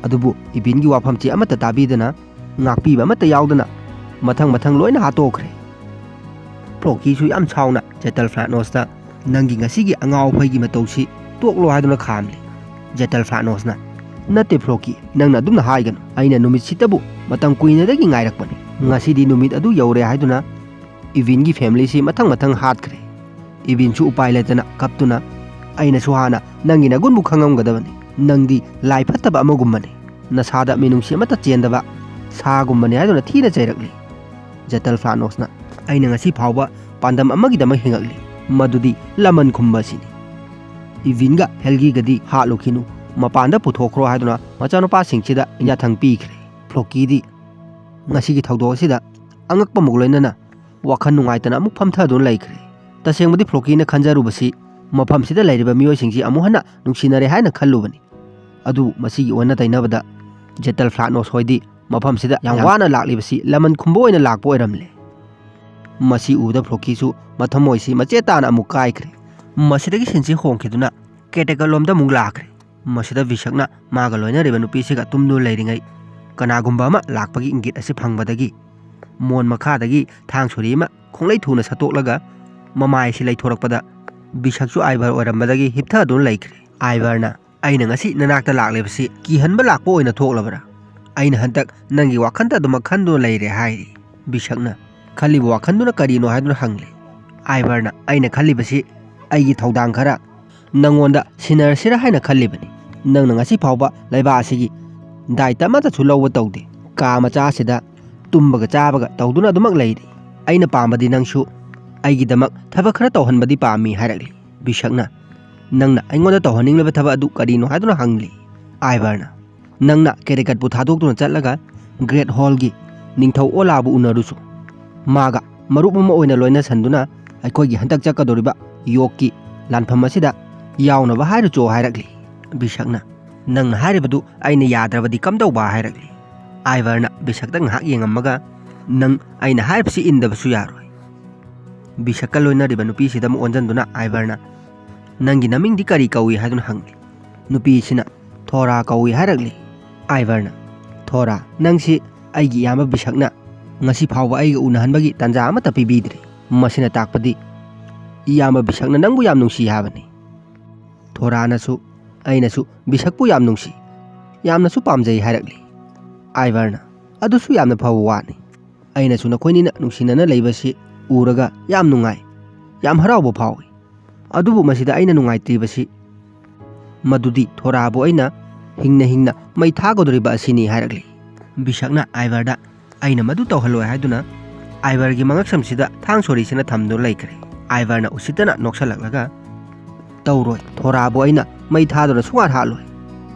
ꯑꯗꯨꯕꯨ ꯏꯚꯤꯟꯒꯤ ꯋꯥꯐꯝꯁꯤ ꯑꯃꯠꯇ ꯇꯥꯕꯤꯗꯅ, ꯉꯥꯛꯄꯤꯕ ꯑꯃꯠꯇ ꯌꯥꯎꯗꯅ ꯃꯊꯪ ꯃꯊꯪ ꯂꯣꯏꯅ ꯍꯥꯠꯇꯣꯛꯈ꯭ꯔꯦ꯫ ꯐ꯭ꯂꯣꯀꯤꯁꯨ ꯌꯥꯝ ꯁꯥꯎꯅ ꯖꯦꯇꯜ ꯐ꯭ꯂꯥꯠꯅꯣꯁꯇ, "ꯅꯪꯒꯤ ꯉꯁꯤꯒꯤ ꯑꯉꯥꯎ ꯑꯐꯩꯒꯤ ꯃꯇꯧꯁꯤ ꯇꯣꯛꯂꯣ" ꯍꯥꯏꯗꯨꯅ ꯈꯥꯝꯂꯤ꯫ ꯖꯦꯇꯜ ꯐ꯭ꯂꯥꯠꯅꯣꯁꯅ, "ꯅꯠꯇꯦ ꯐ꯭ꯂꯣꯀꯤ, ꯅꯪꯅ ꯑꯗꯨꯝꯅ ꯍꯥꯏꯒꯅꯨ꯫ ꯑꯩꯅ ꯅꯨꯃꯤꯠꯁꯤꯇꯕꯨ ꯃꯇꯝ ꯀꯨꯏꯅꯗꯒꯤ ꯉꯥꯏꯔꯛꯄꯅꯤ꯫ ꯉꯁꯤꯗꯤ ꯅꯨꯃꯤꯠ ꯑꯗꯨ ꯌꯧꯔꯦ" ꯍꯥꯏꯗꯨꯅ ꯏꯚꯤꯟꯒꯤ ꯐꯦꯃꯤꯂꯤꯁꯤ ꯃꯊꯪ ꯃꯊꯪ ꯍꯥꯠꯈ꯭ꯔꯦ꯫ ꯏꯚꯤꯟꯁꯨ ꯎꯄꯥꯏ ꯂꯩꯇꯅ ꯀꯞꯇꯨꯅ, "ꯑꯩꯅꯁꯨ ꯍꯥꯟꯅ ꯅꯪꯒꯤ ꯅꯒꯨꯟꯕꯨ ꯈꯪꯉꯝꯒꯗꯕꯅꯤ꯫ ꯅꯪꯗꯤ ꯂꯥꯏ ꯐꯠꯇꯕ ꯑꯃꯒꯨꯝꯕꯅꯤ꯫ ꯅꯁꯥꯗ ꯃꯤꯅꯨꯡꯁꯤ ꯑꯃꯠꯇ ꯆꯦꯟꯗꯕ ꯁꯥꯒꯨꯝꯕꯅꯤ" ꯍꯥꯏꯗꯨꯅ ꯊꯤꯅ ꯆꯩꯔꯛꯂꯤ꯫ ꯖꯦꯇꯜ ꯐ꯭ꯂꯥꯠꯅꯣꯁꯅ, "ꯑꯩꯅ ꯉꯁꯤ ꯐꯥꯎꯕ ꯄꯥꯟꯗꯝ ꯑꯃꯒꯤꯗꯃꯛ ꯍꯤꯡꯉꯛꯂꯤ, ꯃꯗꯨꯗꯤ ꯂꯃꯟ ꯈꯨꯝꯕ ꯑꯁꯤꯅꯤ꯫ ꯏꯚꯤꯟꯒ ꯍꯦꯜꯒꯤꯒꯗꯤ ꯍꯥꯠꯂꯨꯈꯤꯅꯨ, ꯃꯄꯥꯟꯗ ꯄꯨꯊꯣꯛꯈ꯭ꯔꯣ" ꯍꯥꯏꯗꯨꯅ ꯃꯆꯥꯅꯨꯄꯥꯁꯤꯡꯁꯤꯗ ꯌꯥꯊꯪ ꯄꯤꯈ꯭ꯔꯦ꯫ ꯐ꯭ꯂꯣꯀꯤꯗꯤ ꯉꯁꯤꯒꯤ ꯊꯧꯗꯣꯛ ꯑꯁꯤꯗ ꯑꯉꯛꯄ ꯑꯃꯒ ꯂꯣꯏꯅꯅ ꯋꯥꯈꯜ ꯅꯨꯡꯉꯥꯏꯇꯅ ꯑꯃꯨꯛ ꯐꯝꯊꯗꯨꯅ ꯂꯩꯈ꯭ꯔꯦ꯫ ꯇꯁꯦꯡꯕꯗꯤ ꯐ꯭ꯂꯣꯀꯤꯅ ꯈꯟꯖꯔꯨꯕꯁꯤ ꯃꯐꯝꯁꯤꯗ ꯂꯩꯔꯤꯕ ꯃꯤꯑꯣꯏꯁꯤꯡꯁꯤ ꯑꯃꯨꯛ ꯍꯟꯅ ꯅꯨꯡꯁꯤꯅꯔꯦ ꯍꯥꯏꯅ ꯈꯜꯂꯨꯕꯅꯤ꯫ ꯑꯗꯨꯕꯨ ꯃꯁꯤꯒꯤ ꯑꯣꯟꯅ ꯇꯩꯅꯕꯗ ꯖꯦꯇꯜ ꯐ꯭ꯂꯥꯠꯅꯣꯁ ꯍꯣꯏꯗꯤ ꯃꯐꯝꯁꯤꯗ ꯌꯥꯝ ꯋꯥꯅ ꯂꯥꯛꯂꯤꯕꯁꯤ ꯂꯃꯟ ꯈꯨꯝꯕ ꯑꯣꯏꯅ ꯂꯥꯛꯄ ꯑꯣꯏꯔꯝꯂꯦ꯫ ꯃꯁꯤ ꯎꯕꯗ ꯐ꯭ꯂꯣꯀꯤꯁꯨ ꯃꯊꯃꯣꯏꯁꯤ ꯃꯆꯦꯠ ꯇꯥꯅ ꯑꯃꯨꯛ ꯀꯥꯏꯈ꯭ꯔꯦ꯫ ꯃꯁꯤꯗꯒꯤ ꯁꯤꯟꯁꯤ ꯍꯣꯡꯈꯤꯗꯨꯅ ꯀꯦꯇꯦꯀꯜꯂꯣꯝꯗ ꯑꯃꯨꯛ ꯂꯥꯛꯈ꯭ꯔꯦ꯫ ꯃꯁꯤꯗ ꯕꯤꯁꯛꯅ ꯃꯥꯒ ꯂꯣꯏꯅꯔꯤꯕ ꯅꯨꯄꯤꯁꯤꯒ ꯇꯨꯝꯗꯨꯅ ꯂꯩꯔꯤꯉꯩ, ꯀꯅꯥꯒꯨꯝꯕ ꯑꯃ ꯂꯥꯛꯄꯒꯤ ꯏꯪꯒꯤꯠ ꯑꯁꯤ ꯐꯪꯕꯗꯒꯤ ꯃꯣꯟ ꯃꯈꯥꯗꯒꯤ ꯊꯥꯡ ꯁꯣꯔꯤ ꯑꯃ ꯈꯣꯡꯂꯩ ꯊꯨꯅ ꯁꯠꯇꯣꯛꯂꯒ ꯃꯃꯥꯏ ꯑꯁꯤ ꯂꯩꯊꯣꯔꯛꯄꯗ ꯕꯤꯁꯛꯁꯨ ꯑꯥꯏꯚꯔ ꯑꯣꯏꯔꯝꯕꯗꯒꯤ ꯍꯤꯞꯊꯗꯨꯅ ꯂꯩꯈ꯭ꯔꯦ꯫ ꯑꯥꯏꯚꯔꯅ, "ꯑꯩꯅ ꯉꯁꯤ ꯅꯅꯥꯛꯇ ꯂꯥꯛꯂꯤꯕꯁꯤ ꯀꯤꯍꯟꯕ ꯂꯥꯛꯄ ꯑꯣꯏꯅ ꯊꯣꯛꯂꯕ꯭ꯔꯥ? ꯑꯩꯅ ꯍꯟꯗꯛ ꯅꯪꯒꯤ ꯋꯥꯈꯜꯗ ꯑꯗꯨꯃꯛ ꯈꯟꯗꯨꯅ ꯂꯩꯔꯦ" ꯍꯥꯏꯔꯤ꯫ ꯕꯤꯁꯛꯅ, "ꯈꯜꯂꯤꯕ ꯋꯥꯈꯜꯗꯨꯅ ꯀꯔꯤꯅꯣ?" ꯍꯥꯏꯗꯨꯅ ꯍꯪꯂꯦ꯫ ꯑꯥꯏꯚꯔꯅ, "ꯑꯩꯅ ꯈꯜꯂꯤꯕꯁꯤ ꯑꯩꯒꯤ ꯊꯧꯗꯥꯡ ꯈꯔ ꯅꯪꯉꯣꯟꯗ ꯁꯤꯟꯅꯔꯁꯤꯔꯥ ꯍꯥꯏꯅ ꯈꯜꯂꯤꯕꯅꯤ꯫ ꯅꯪꯅ ꯉꯁꯤ ꯐꯥꯎꯕ ꯂꯩꯕꯥꯛ ꯑꯁꯤꯒꯤ ꯗꯥꯏꯇ ꯑꯃꯠꯇꯁꯨ ꯂꯧꯕ ꯇꯧꯗꯦ꯫ ꯀꯥ ꯃꯆꯥ ꯑꯁꯤꯗ ꯇꯨꯝꯕꯒ ꯆꯥꯕꯒ ꯇꯧꯗꯨꯅ ꯑꯗꯨꯃꯛ ꯂꯩꯔꯤ꯫ ꯑꯩꯅ ꯄꯥꯝꯕꯗꯤ ꯅꯪꯁꯨ ꯑꯩꯒꯤꯗꯃꯛ ꯊꯕꯛ ꯈꯔ ꯇꯧꯍꯟꯕꯗꯤ ꯄꯥꯝꯃꯤ" ꯍꯥꯏꯔꯛꯂꯤ꯫ ꯕꯤꯁꯛꯅ, ꯅꯪꯅ ꯑꯩꯉꯣꯟꯗ ꯇꯧꯍꯟꯅꯤꯡꯂꯤꯕ ꯊꯕꯛ ꯑꯗꯨ ꯀꯔꯤꯅꯣ ꯍꯥꯏꯗꯨꯅ ꯍꯪꯂꯤ꯫ ꯑꯥꯏꯚꯔꯅ, "ꯅꯪꯅ ꯀꯦꯔꯦꯀꯠꯄꯨ ꯊꯥꯗꯣꯛꯇꯨꯅ ꯆꯠꯂꯒ ꯒ꯭ꯔꯦꯠ ꯍꯣꯜꯒꯤ ꯅꯤꯡꯊꯧ ꯑꯣꯂꯥꯕꯨ ꯎꯅꯔꯨꯁꯨ꯫ ꯃꯥꯒ ꯃꯔꯨꯞ ꯑꯃ ꯑꯣꯏꯅ ꯂꯣꯏꯅꯁꯟꯗꯨꯅ ꯑꯩꯈꯣꯏꯒꯤ ꯍꯟꯗꯛ ꯆꯠꯀꯗꯧꯔꯤꯕ ꯌꯣꯛꯀꯤ ꯂꯥꯟꯐꯝ ꯑꯁꯤꯗ ꯌꯥꯎꯅꯕ ꯍꯥꯏꯔꯨꯆꯣ" ꯍꯥꯏꯔꯛꯂꯤ꯫ ꯕꯤꯁꯛꯅ, "ꯅꯪꯅ ꯍꯥꯏꯔꯤꯕꯗꯨ ꯑꯩꯅ ꯌꯥꯗ꯭ꯔꯕꯗꯤ ꯀꯝꯗꯧꯕ?" ꯍꯥꯏꯔꯛꯂꯤ꯫ ꯑꯥꯏꯚꯔꯅ ꯕꯤꯁꯛꯇ ꯉꯥꯏꯍꯥꯛ ꯌꯦꯡꯉꯝꯃꯒ, "ꯅꯪ ꯑꯩꯅ ꯍꯥꯏꯔꯤꯕꯁꯤ ꯏꯟꯗꯕꯁꯨ ꯌꯥꯔꯣꯏ"꯫ ꯕꯤꯁꯛꯀ ꯂꯣꯏꯅꯔꯤꯕ ꯅꯨꯄꯤꯁꯤꯗ ꯑꯃꯨꯛ ꯑꯣꯟꯁꯤꯟꯗꯨꯅ ꯑꯥꯏꯚꯔꯅ, "ꯅꯪꯒꯤ ꯅꯃꯤꯡꯗꯤ ꯀꯔꯤ ꯀꯧꯏ?" ꯍꯥꯏꯗꯨꯅ ꯍꯪꯂꯤ꯫ ꯅꯨꯄꯤꯁꯤꯅ, "ꯊꯣꯔꯥ ꯀꯧꯏ" ꯍꯥꯏꯔꯛꯂꯤ꯫ ꯑꯥꯏꯚꯔꯅ, "ꯊꯣꯔꯥ, ꯅꯪꯁꯤ ꯑꯩꯒꯤ ꯏꯌꯥꯝꯕ ꯕꯤꯁꯛꯅ ꯉꯁꯤ ꯐꯥꯎꯕ ꯑꯩꯒ ꯎꯅꯍꯟꯕꯒꯤ ꯇꯥꯟꯖꯥ ꯑꯃꯠꯇ ꯄꯤꯕꯤꯗ꯭ꯔꯤ꯫ ꯃꯁꯤꯅ ꯇꯥꯛꯄꯗꯤ ꯏꯌꯥꯝꯕ ꯕꯤꯁꯛꯅ ꯅꯪꯕꯨ ꯌꯥꯝ ꯅꯨꯡꯁꯤ ꯍꯥꯏꯕꯅꯤ"꯫ ꯊꯣꯔꯥꯅꯁꯨ, "ꯑꯩꯅꯁꯨ ꯕꯤꯁꯛꯄꯨ ꯌꯥꯝ ꯅꯨꯡꯁꯤ, ꯌꯥꯝꯅꯁꯨ ꯄꯥꯝꯖꯩ" ꯍꯥꯏꯔꯛꯂꯤ꯫ ꯑꯥꯏꯚꯔꯅ, "ꯑꯗꯨꯁꯨ ꯌꯥꯝꯅ ꯐꯕ ꯋꯥꯅꯤ꯫ ꯑꯩꯅꯁꯨ ꯅꯈꯣꯏꯅꯤꯅ ꯅꯨꯡꯁꯤꯅꯅ ꯂꯩꯕꯁꯤ ꯎꯔꯒ ꯌꯥꯝ ꯅꯨꯡꯉꯥꯏ, ꯌꯥꯝ ꯍꯔꯥꯎꯕ ꯐꯥꯎꯏ꯫ ꯑꯗꯨꯕꯨ ꯃꯁꯤꯗ ꯑꯩꯅ ꯅꯨꯡꯉꯥꯏꯇ꯭ꯔꯤꯕꯁꯤ ꯃꯗꯨꯗꯤ ꯊꯣꯔꯥꯕꯨ ꯑꯩꯅ ꯍꯤꯡꯅ ꯍꯤꯡꯅ ꯃꯩ ꯊꯥꯒꯗꯧꯔꯤꯕ ꯑꯁꯤꯅꯤ" ꯍꯥꯏꯔꯛꯂꯤ꯫ ꯕꯤꯁꯛꯅ ꯑꯥꯏꯚꯔꯗ, "ꯑꯩꯅ ꯃꯗꯨ ꯇꯧꯍꯜꯂꯣꯏ" ꯍꯥꯏꯗꯨꯅ ꯑꯥꯏꯚꯔꯒꯤ ꯃꯉꯛꯁꯝꯁꯤꯗ ꯊꯥꯡ ꯁꯣꯔꯤꯁꯤꯅ ꯊꯝꯗꯨꯅ ꯂꯩꯈ꯭ꯔꯦ꯫ ꯑꯥꯏꯚꯔꯅ ꯎꯁꯤꯠꯇꯅ ꯅꯣꯛꯁꯜꯂꯛꯂꯒ, "ꯇꯧꯔꯣꯏ, ꯊꯣꯔꯥꯕꯨ ꯑꯩꯅ ꯃꯩ ꯊꯥꯗꯨꯅ ꯁꯨꯡꯍꯥꯠ ꯍꯥꯠꯂꯣꯏ꯫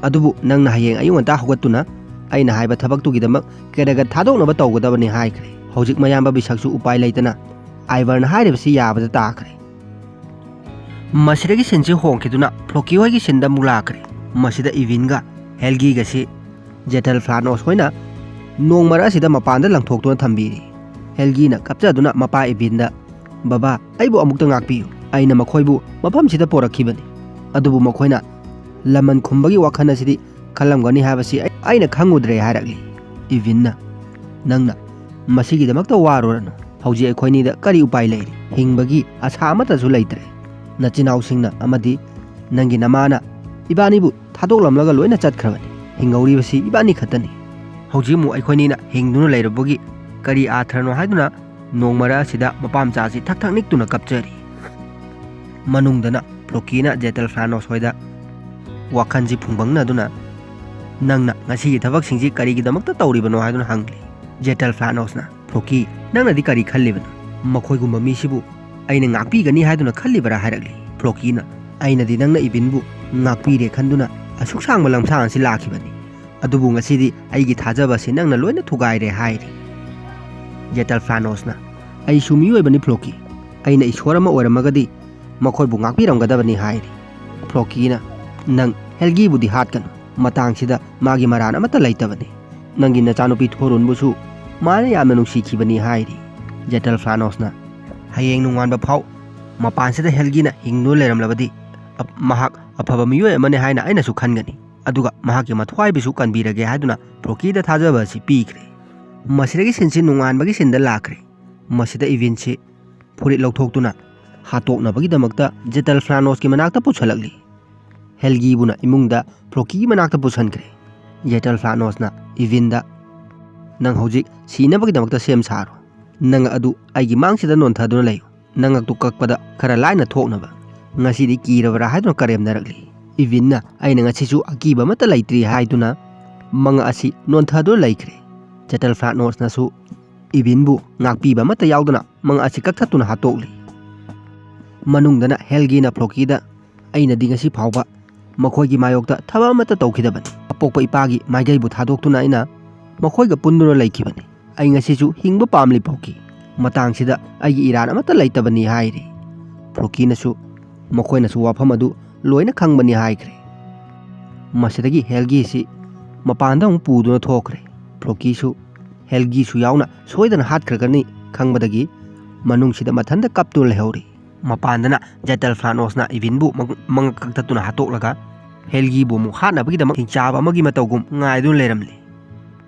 ꯑꯗꯨꯕꯨ ꯅꯪꯅ ꯍꯌꯦꯡ ꯑꯌꯨꯛ ꯉꯟꯇꯥ ꯍꯧꯒꯠꯇꯨꯅ ꯑꯩꯅ ꯍꯥꯏꯕ ꯊꯕꯛꯇꯨꯒꯤꯗꯃꯛ ꯀꯦꯔꯦꯒꯠ ꯊꯥꯗꯣꯛꯅꯕ ꯇꯧꯒꯗꯕꯅꯤ" ꯍꯥꯏꯈ꯭ꯔꯦ꯫ ꯍꯧꯖꯤꯛ ꯃꯌꯥꯝꯕ ꯕꯤꯁꯛꯁꯨ ꯎꯄꯥꯏ ꯂꯩꯇꯅ ꯑꯥꯏꯚꯔꯅ ꯍꯥꯏꯔꯤꯕꯁꯤ ꯌꯥꯕꯗ ꯇꯥꯈ꯭ꯔꯦ꯫ ꯃꯁꯤꯗꯒꯤ ꯁꯤꯟꯁꯤ ꯍꯣꯡꯈꯤꯗꯨꯅ ꯐ꯭ꯂꯣꯀꯤ ꯍꯣꯏꯒꯤ ꯁꯤꯟꯗ ꯑꯃꯨꯛ ꯂꯥꯛꯈ꯭ꯔꯦ꯫ ꯃꯁꯤꯗ ꯏꯚꯤꯟꯒ ꯍꯦꯜꯒꯤꯒꯁꯤ ꯖꯦꯊꯦꯜ ꯐ꯭ꯂꯥꯅꯣꯁ ꯍꯣꯏꯅ ꯅꯣꯡ ꯃꯔꯛ ꯑꯁꯤꯗ ꯃꯄꯥꯟꯗ ꯂꯪꯊꯣꯛꯇꯨꯅ ꯊꯝꯕꯤꯔꯤ꯫ ꯍꯦꯜꯒꯤꯅ ꯀꯞꯆꯗꯨꯅ ꯃꯄꯥ ꯏꯚꯤꯟꯗ, "ꯕꯕꯥ, ꯑꯩꯕꯨ ꯑꯃꯨꯛꯇ ꯉꯥꯛꯄꯤꯌꯨ꯫ ꯑꯩꯅ ꯃꯈꯣꯏꯕꯨ ꯃꯐꯝꯁꯤꯗ ꯄꯣꯔꯛꯈꯤꯕꯅꯤ, ꯑꯗꯨꯕꯨ ꯃꯈꯣꯏꯅ ꯂꯃꯟ ꯈꯨꯝꯕꯒꯤ ꯋꯥꯈꯜ ꯑꯁꯤꯗꯤ ꯈꯜꯂꯝꯒꯅꯤ ꯍꯥꯏꯕꯁꯤ ꯑꯩ-, ꯑꯩꯅ ꯈꯪꯉꯨꯗ꯭ꯔꯦ" ꯍꯥꯏꯔꯛꯂꯤ꯫ ꯏꯚꯤꯟꯅ, "ꯅꯪꯅ ꯃꯁꯤꯒꯤꯗꯃꯛꯇ ꯋꯥꯔꯨꯔꯅꯨ꯫ ꯍꯧꯖꯤꯛ ꯑꯩꯈꯣꯏꯅꯤꯗ ꯀꯔꯤ ꯎꯄꯥꯏ ꯂꯩꯔꯤ? ꯍꯤꯡꯕꯒꯤ ꯑꯁꯥ ꯑꯃꯠꯇꯁꯨ ꯂꯩꯇ꯭ꯔꯦ꯫ ꯅꯆꯤꯟꯅꯥꯎꯁꯤꯡꯅ ꯑꯃꯗꯤ ꯅꯪꯒꯤ ꯅꯃꯥꯅ ꯏꯕꯥꯅꯤꯕꯨ ꯊꯥꯗꯣꯛꯂꯝꯂꯒ ꯂꯣꯏꯅ ꯆꯠꯈ꯭ꯔꯕꯅꯤ꯫ ꯍꯤꯡꯍꯧꯔꯤꯕꯁꯤ ꯏꯕꯥꯅꯤ ꯈꯛꯇꯅꯤ꯫ ꯍꯧꯖꯤꯛ ꯑꯃꯨꯛ ꯑꯩꯈꯣꯏꯅꯤꯅ ꯍꯤꯡꯗꯨꯅ ꯂꯩꯔꯨꯕꯒꯤ ꯀꯔꯤ ꯑꯥꯊ꯭ꯔꯅꯣ?" ꯍꯥꯏꯗꯨꯅ ꯅꯣꯡ ꯃꯔꯛ ꯑꯁꯤꯗ ꯃꯄꯥ ꯃꯆꯥꯁꯤ ꯊꯛ ꯊꯛ ꯅꯤꯛꯇꯨꯅ ꯀꯞꯆꯔꯤ꯫ ꯃꯅꯨꯡꯗꯅ ꯐ꯭ꯂꯣꯀꯤꯅ ꯖꯦꯇꯦꯜ ꯐ꯭ꯂꯥꯅꯣꯁ ꯍꯣꯏꯗ ꯋꯥꯈꯜꯁꯤ ꯐꯨꯡꯕꯪꯅꯗꯨꯅ, "ꯅꯪꯅ ꯉꯁꯤꯒꯤ ꯊꯕꯛꯁꯤꯡꯁꯤ ꯀꯔꯤꯒꯤꯗꯃꯛꯇ ꯇꯧꯔꯤꯕꯅꯣ?" ꯍꯥꯏꯗꯨꯅ ꯍꯪꯂꯤ꯫ ꯖꯦꯇꯦꯜ ꯐ꯭ꯂꯥꯅꯣꯁꯅ, "ꯐ꯭ꯂꯣꯀꯤ, ꯅꯪꯅꯗꯤ ꯀꯔꯤ ꯈꯜꯂꯤꯕꯅꯣ? ꯃꯈꯣꯏꯒꯨꯝꯕ ꯃꯤꯁꯤꯕꯨ ꯑꯩꯅ ꯉꯥꯛꯄꯤꯒꯅꯤ ꯍꯥꯏꯗꯨꯅ ꯈꯜꯂꯤꯕꯔꯥ?" ꯍꯥꯏꯔꯛꯂꯤ꯫ ꯐ꯭ꯂꯣꯀꯤꯅ, ꯑꯩꯅꯗꯤ ꯅꯪꯅ ꯏꯕꯤꯟꯕꯨ ꯉꯥꯛꯄꯤꯔꯦ ꯈꯟꯗꯨꯅ ꯑꯁꯨꯛ ꯁꯥꯡꯕ ꯂꯝꯁꯥꯡ ꯑꯁꯤ ꯂꯥꯛꯈꯤꯕꯅꯤ꯫ ꯑꯗꯨꯕꯨ ꯉꯁꯤꯗꯤ ꯑꯩꯒꯤ ꯊꯥꯖꯕ ꯑꯁꯤ ꯅꯪꯅ ꯂꯣꯏꯅ ꯊꯨꯒꯥꯏꯔꯦ" ꯍꯥꯏꯔꯤ꯫ ꯖꯦꯇꯜ ꯐ꯭ꯂꯥꯅꯣꯁꯅ, "ꯑꯩꯁꯨ ꯃꯤꯑꯣꯏꯕꯅꯤ ꯐ꯭ꯂꯣꯀꯤ꯫ ꯑꯩꯅ ꯏꯁꯣꯔ ꯑꯃ ꯑꯣꯏꯔꯝꯃꯒꯗꯤ ꯃꯈꯣꯏꯕꯨ ꯉꯥꯛꯄꯤꯔꯝꯒꯗꯕꯅꯤ" ꯍꯥꯏꯔꯤ꯫ ꯐ꯭ꯂꯣꯀꯤꯅ, "ꯅꯪ ꯍꯦꯜꯒꯤꯕꯨꯗꯤ ꯍꯥꯠꯀꯅꯨ꯫ ꯃꯇꯥꯡꯁꯤꯗ ꯃꯥꯒꯤ ꯃꯔꯥꯟ ꯑꯃꯠꯇ ꯂꯩꯇꯕꯅꯤ꯫ ꯅꯪꯒꯤ ꯅꯆꯥꯅꯨꯄꯤ ꯊꯣꯔꯨꯟꯕꯨꯁꯨ ꯃꯥꯅ ꯌꯥꯝꯅ ꯅꯨꯡꯁꯤꯈꯤꯕꯅꯤ" ꯍꯥꯏꯔꯤ꯫ ꯖꯦꯇꯜ ꯐ꯭ꯂꯥꯅꯣꯁꯅ, "ꯍꯌꯦꯡ ꯅꯣꯡꯉꯥꯟꯕ ꯐꯥꯎ ꯃꯄꯥꯟꯁꯤꯗ ꯍꯦꯜꯒꯤꯅ ꯍꯤꯡꯗꯨꯅ ꯂꯩꯔꯝꯂꯕꯗꯤ, ꯑꯞ-, ꯃꯍꯥꯛ ꯑꯐꯕ ꯃꯤꯑꯣꯏ ꯑꯃꯅꯤ ꯍꯥꯏꯅ ꯑꯩꯅꯁꯨ ꯈꯟꯒꯅꯤ꯫ ꯑꯗꯨꯒ ꯃꯍꯥꯛꯀꯤ ꯃꯊ꯭ꯋꯥꯏꯕꯨꯁꯨ ꯀꯟꯕꯤꯔꯒꯦ" ꯍꯥꯏꯗꯨꯅ ꯐ꯭ꯂꯣꯀꯤꯗ ꯊꯥꯖꯕ ꯑꯁꯤ ꯄꯤꯈ꯭ꯔꯦ꯫ ꯃꯁꯤꯗꯒꯤ ꯁꯤꯟꯁꯤ ꯅꯣꯡꯉꯥꯟꯕꯒꯤ ꯁꯤꯟꯗ ꯂꯥꯛꯈ꯭ꯔꯦ꯫ ꯃꯁꯤꯗ ꯏꯚꯤꯟꯁꯤ ꯐꯨꯔꯤꯠ ꯂꯧꯊꯣꯛꯇꯨꯅ ꯍꯥꯠꯇꯣꯛꯅꯕꯒꯤꯗꯃꯛꯇ ꯖꯦꯇꯜ ꯐ꯭ꯂꯥꯅꯣꯁꯀꯤ ꯃꯅꯥꯛꯇ ꯄꯨꯁꯜꯂꯛꯂꯤ꯫ ꯍꯦꯜꯒꯤꯕꯨꯅ ꯏꯃꯨꯡꯗ ꯐ꯭ꯂꯣꯀꯤꯒꯤ ꯃꯅꯥꯛꯇ ꯄꯨꯁꯟꯈ꯭ꯔꯦ꯫ ꯖꯦꯇꯜ ꯐ꯭ꯂꯥꯅꯣꯁꯅ ꯏꯚꯤꯟꯗ, "ꯅꯪ ꯍꯧꯖꯤꯛ ꯁꯤꯅꯕꯒꯤꯗꯃꯛꯇ ꯁꯦꯝ ꯁꯥꯔꯣ꯫ ꯅꯪ ꯑꯗꯨ ꯑꯩꯒꯤ ꯃꯥꯡꯁꯤꯗ ꯅꯣꯟꯊꯗꯨꯅ ꯂꯩꯌꯨ꯫ ꯅꯉꯛꯇꯨ ꯀꯛꯄꯗ ꯈꯔ ꯂꯥꯏꯅ ꯊꯣꯛꯅꯕ꯫ ꯉꯁꯤꯗꯤ ꯀꯤꯔꯕ꯭ꯔꯥ?" ꯍꯥꯏꯗꯨꯅ ꯀꯔꯦꯝꯅꯔꯛꯂꯤ꯫ ꯏꯚꯤꯟꯅ, "ꯑꯩꯅ ꯉꯁꯤꯁꯨ ꯑꯀꯤꯕ ꯑꯃꯠꯇ ꯂꯩꯇ꯭ꯔꯤ" ꯍꯥꯏꯗꯨꯅ ꯃꯉꯛ ꯑꯁꯤ ꯅꯣꯟꯊꯗꯨꯅ ꯂꯩꯈ꯭ꯔꯦ꯫ ꯖꯦꯇꯜ ꯐ꯭ꯂꯥꯅꯣꯁꯅꯁꯨ ꯏꯚꯤꯟꯕꯨ ꯉꯥꯛꯄꯤꯕ ꯑꯃꯠꯇ ꯌꯥꯎꯗꯅ ꯃꯉꯛ ꯑꯁꯤ ꯀꯛꯊꯠꯇꯨꯅ ꯍꯥꯠꯇꯣꯛꯂꯤ꯫ ꯃꯅꯨꯡꯗꯅ ꯍꯦꯜꯒꯤꯅ ꯐ꯭ꯂꯣꯀꯤꯗ, "ꯑꯩꯅꯗꯤ ꯉꯁꯤ ꯐꯥꯎꯕ ꯃꯈꯣꯏꯒꯤ ꯃꯥꯌꯣꯛꯇ ꯊꯕꯛ ꯑꯃꯠꯇ ꯇꯧꯈꯤꯗꯕꯅꯤ꯫ ꯑꯄꯣꯛꯄ ꯏꯄꯥꯒꯤ ꯃꯥꯏꯀꯩꯕꯨ ꯊꯥꯗꯣꯛꯇꯨꯅ ꯑꯩꯅ ꯃꯈꯣꯏꯒ ꯄꯨꯟꯗꯨꯅ ꯂꯩꯈꯤꯕꯅꯤ꯫ ꯑꯩ ꯉꯁꯤꯁꯨ ꯍꯤꯡꯕ ꯄꯥꯝꯂꯤ ꯐ꯭ꯂꯣꯀꯤ꯫ ꯃꯇꯥꯡꯁꯤꯗ ꯑꯩꯒꯤ ꯏꯔꯥꯟ ꯑꯃꯠꯇ ꯂꯩꯇꯕꯅꯤ" ꯍꯥꯏꯔꯤ꯫ ꯐ꯭ꯂꯣꯀꯤꯅꯁꯨ ꯃꯈꯣꯏꯅꯁꯨ ꯋꯥꯐꯝ ꯑꯗꯨ ꯂꯣꯏꯅ ꯈꯪꯕꯅꯤ ꯍꯥꯏꯈ꯭ꯔꯦ꯫ ꯃꯁꯤꯗꯒꯤ ꯍꯦꯜꯒꯤꯁꯤ ꯃꯄꯥꯟꯗ ꯑꯃꯨꯛ ꯄꯨꯗꯨꯅ ꯊꯣꯛꯈ꯭ꯔꯦ꯫ ꯐ꯭ꯂꯣꯀꯤꯁꯨ ꯍꯦꯜꯒꯤꯁꯨ ꯌꯥꯎꯅ ꯁꯣꯏꯗꯅ ꯍꯥꯠꯈ꯭ꯔꯒꯅꯤ ꯈꯪꯕꯗꯒꯤ ꯃꯅꯨꯡꯁꯤꯗ ꯃꯊꯟꯇ ꯀꯞꯇꯨꯅ ꯂꯩꯍꯧꯔꯤ꯫ ꯃꯄꯥꯟꯗꯅ ꯖꯦꯇꯜ ꯐ꯭ꯂꯥꯅꯣꯁꯅ ꯏꯚꯤꯟꯕꯨ ꯃꯪ-, ꯃꯉꯛ ꯀꯛꯊꯠꯇꯨꯅ ꯍꯥꯠꯇꯣꯛꯂꯒ ꯍꯦꯜꯒꯤꯕꯨ ꯑꯃꯨꯛ ꯍꯥꯠꯅꯕꯒꯤꯗꯃꯛ ꯍꯤꯡꯆꯥꯕ ꯑꯃꯒꯤ ꯃꯇꯧꯒꯨꯝ ꯉꯥꯏꯗꯨꯅ ꯂꯩꯔꯝꯂꯤ꯫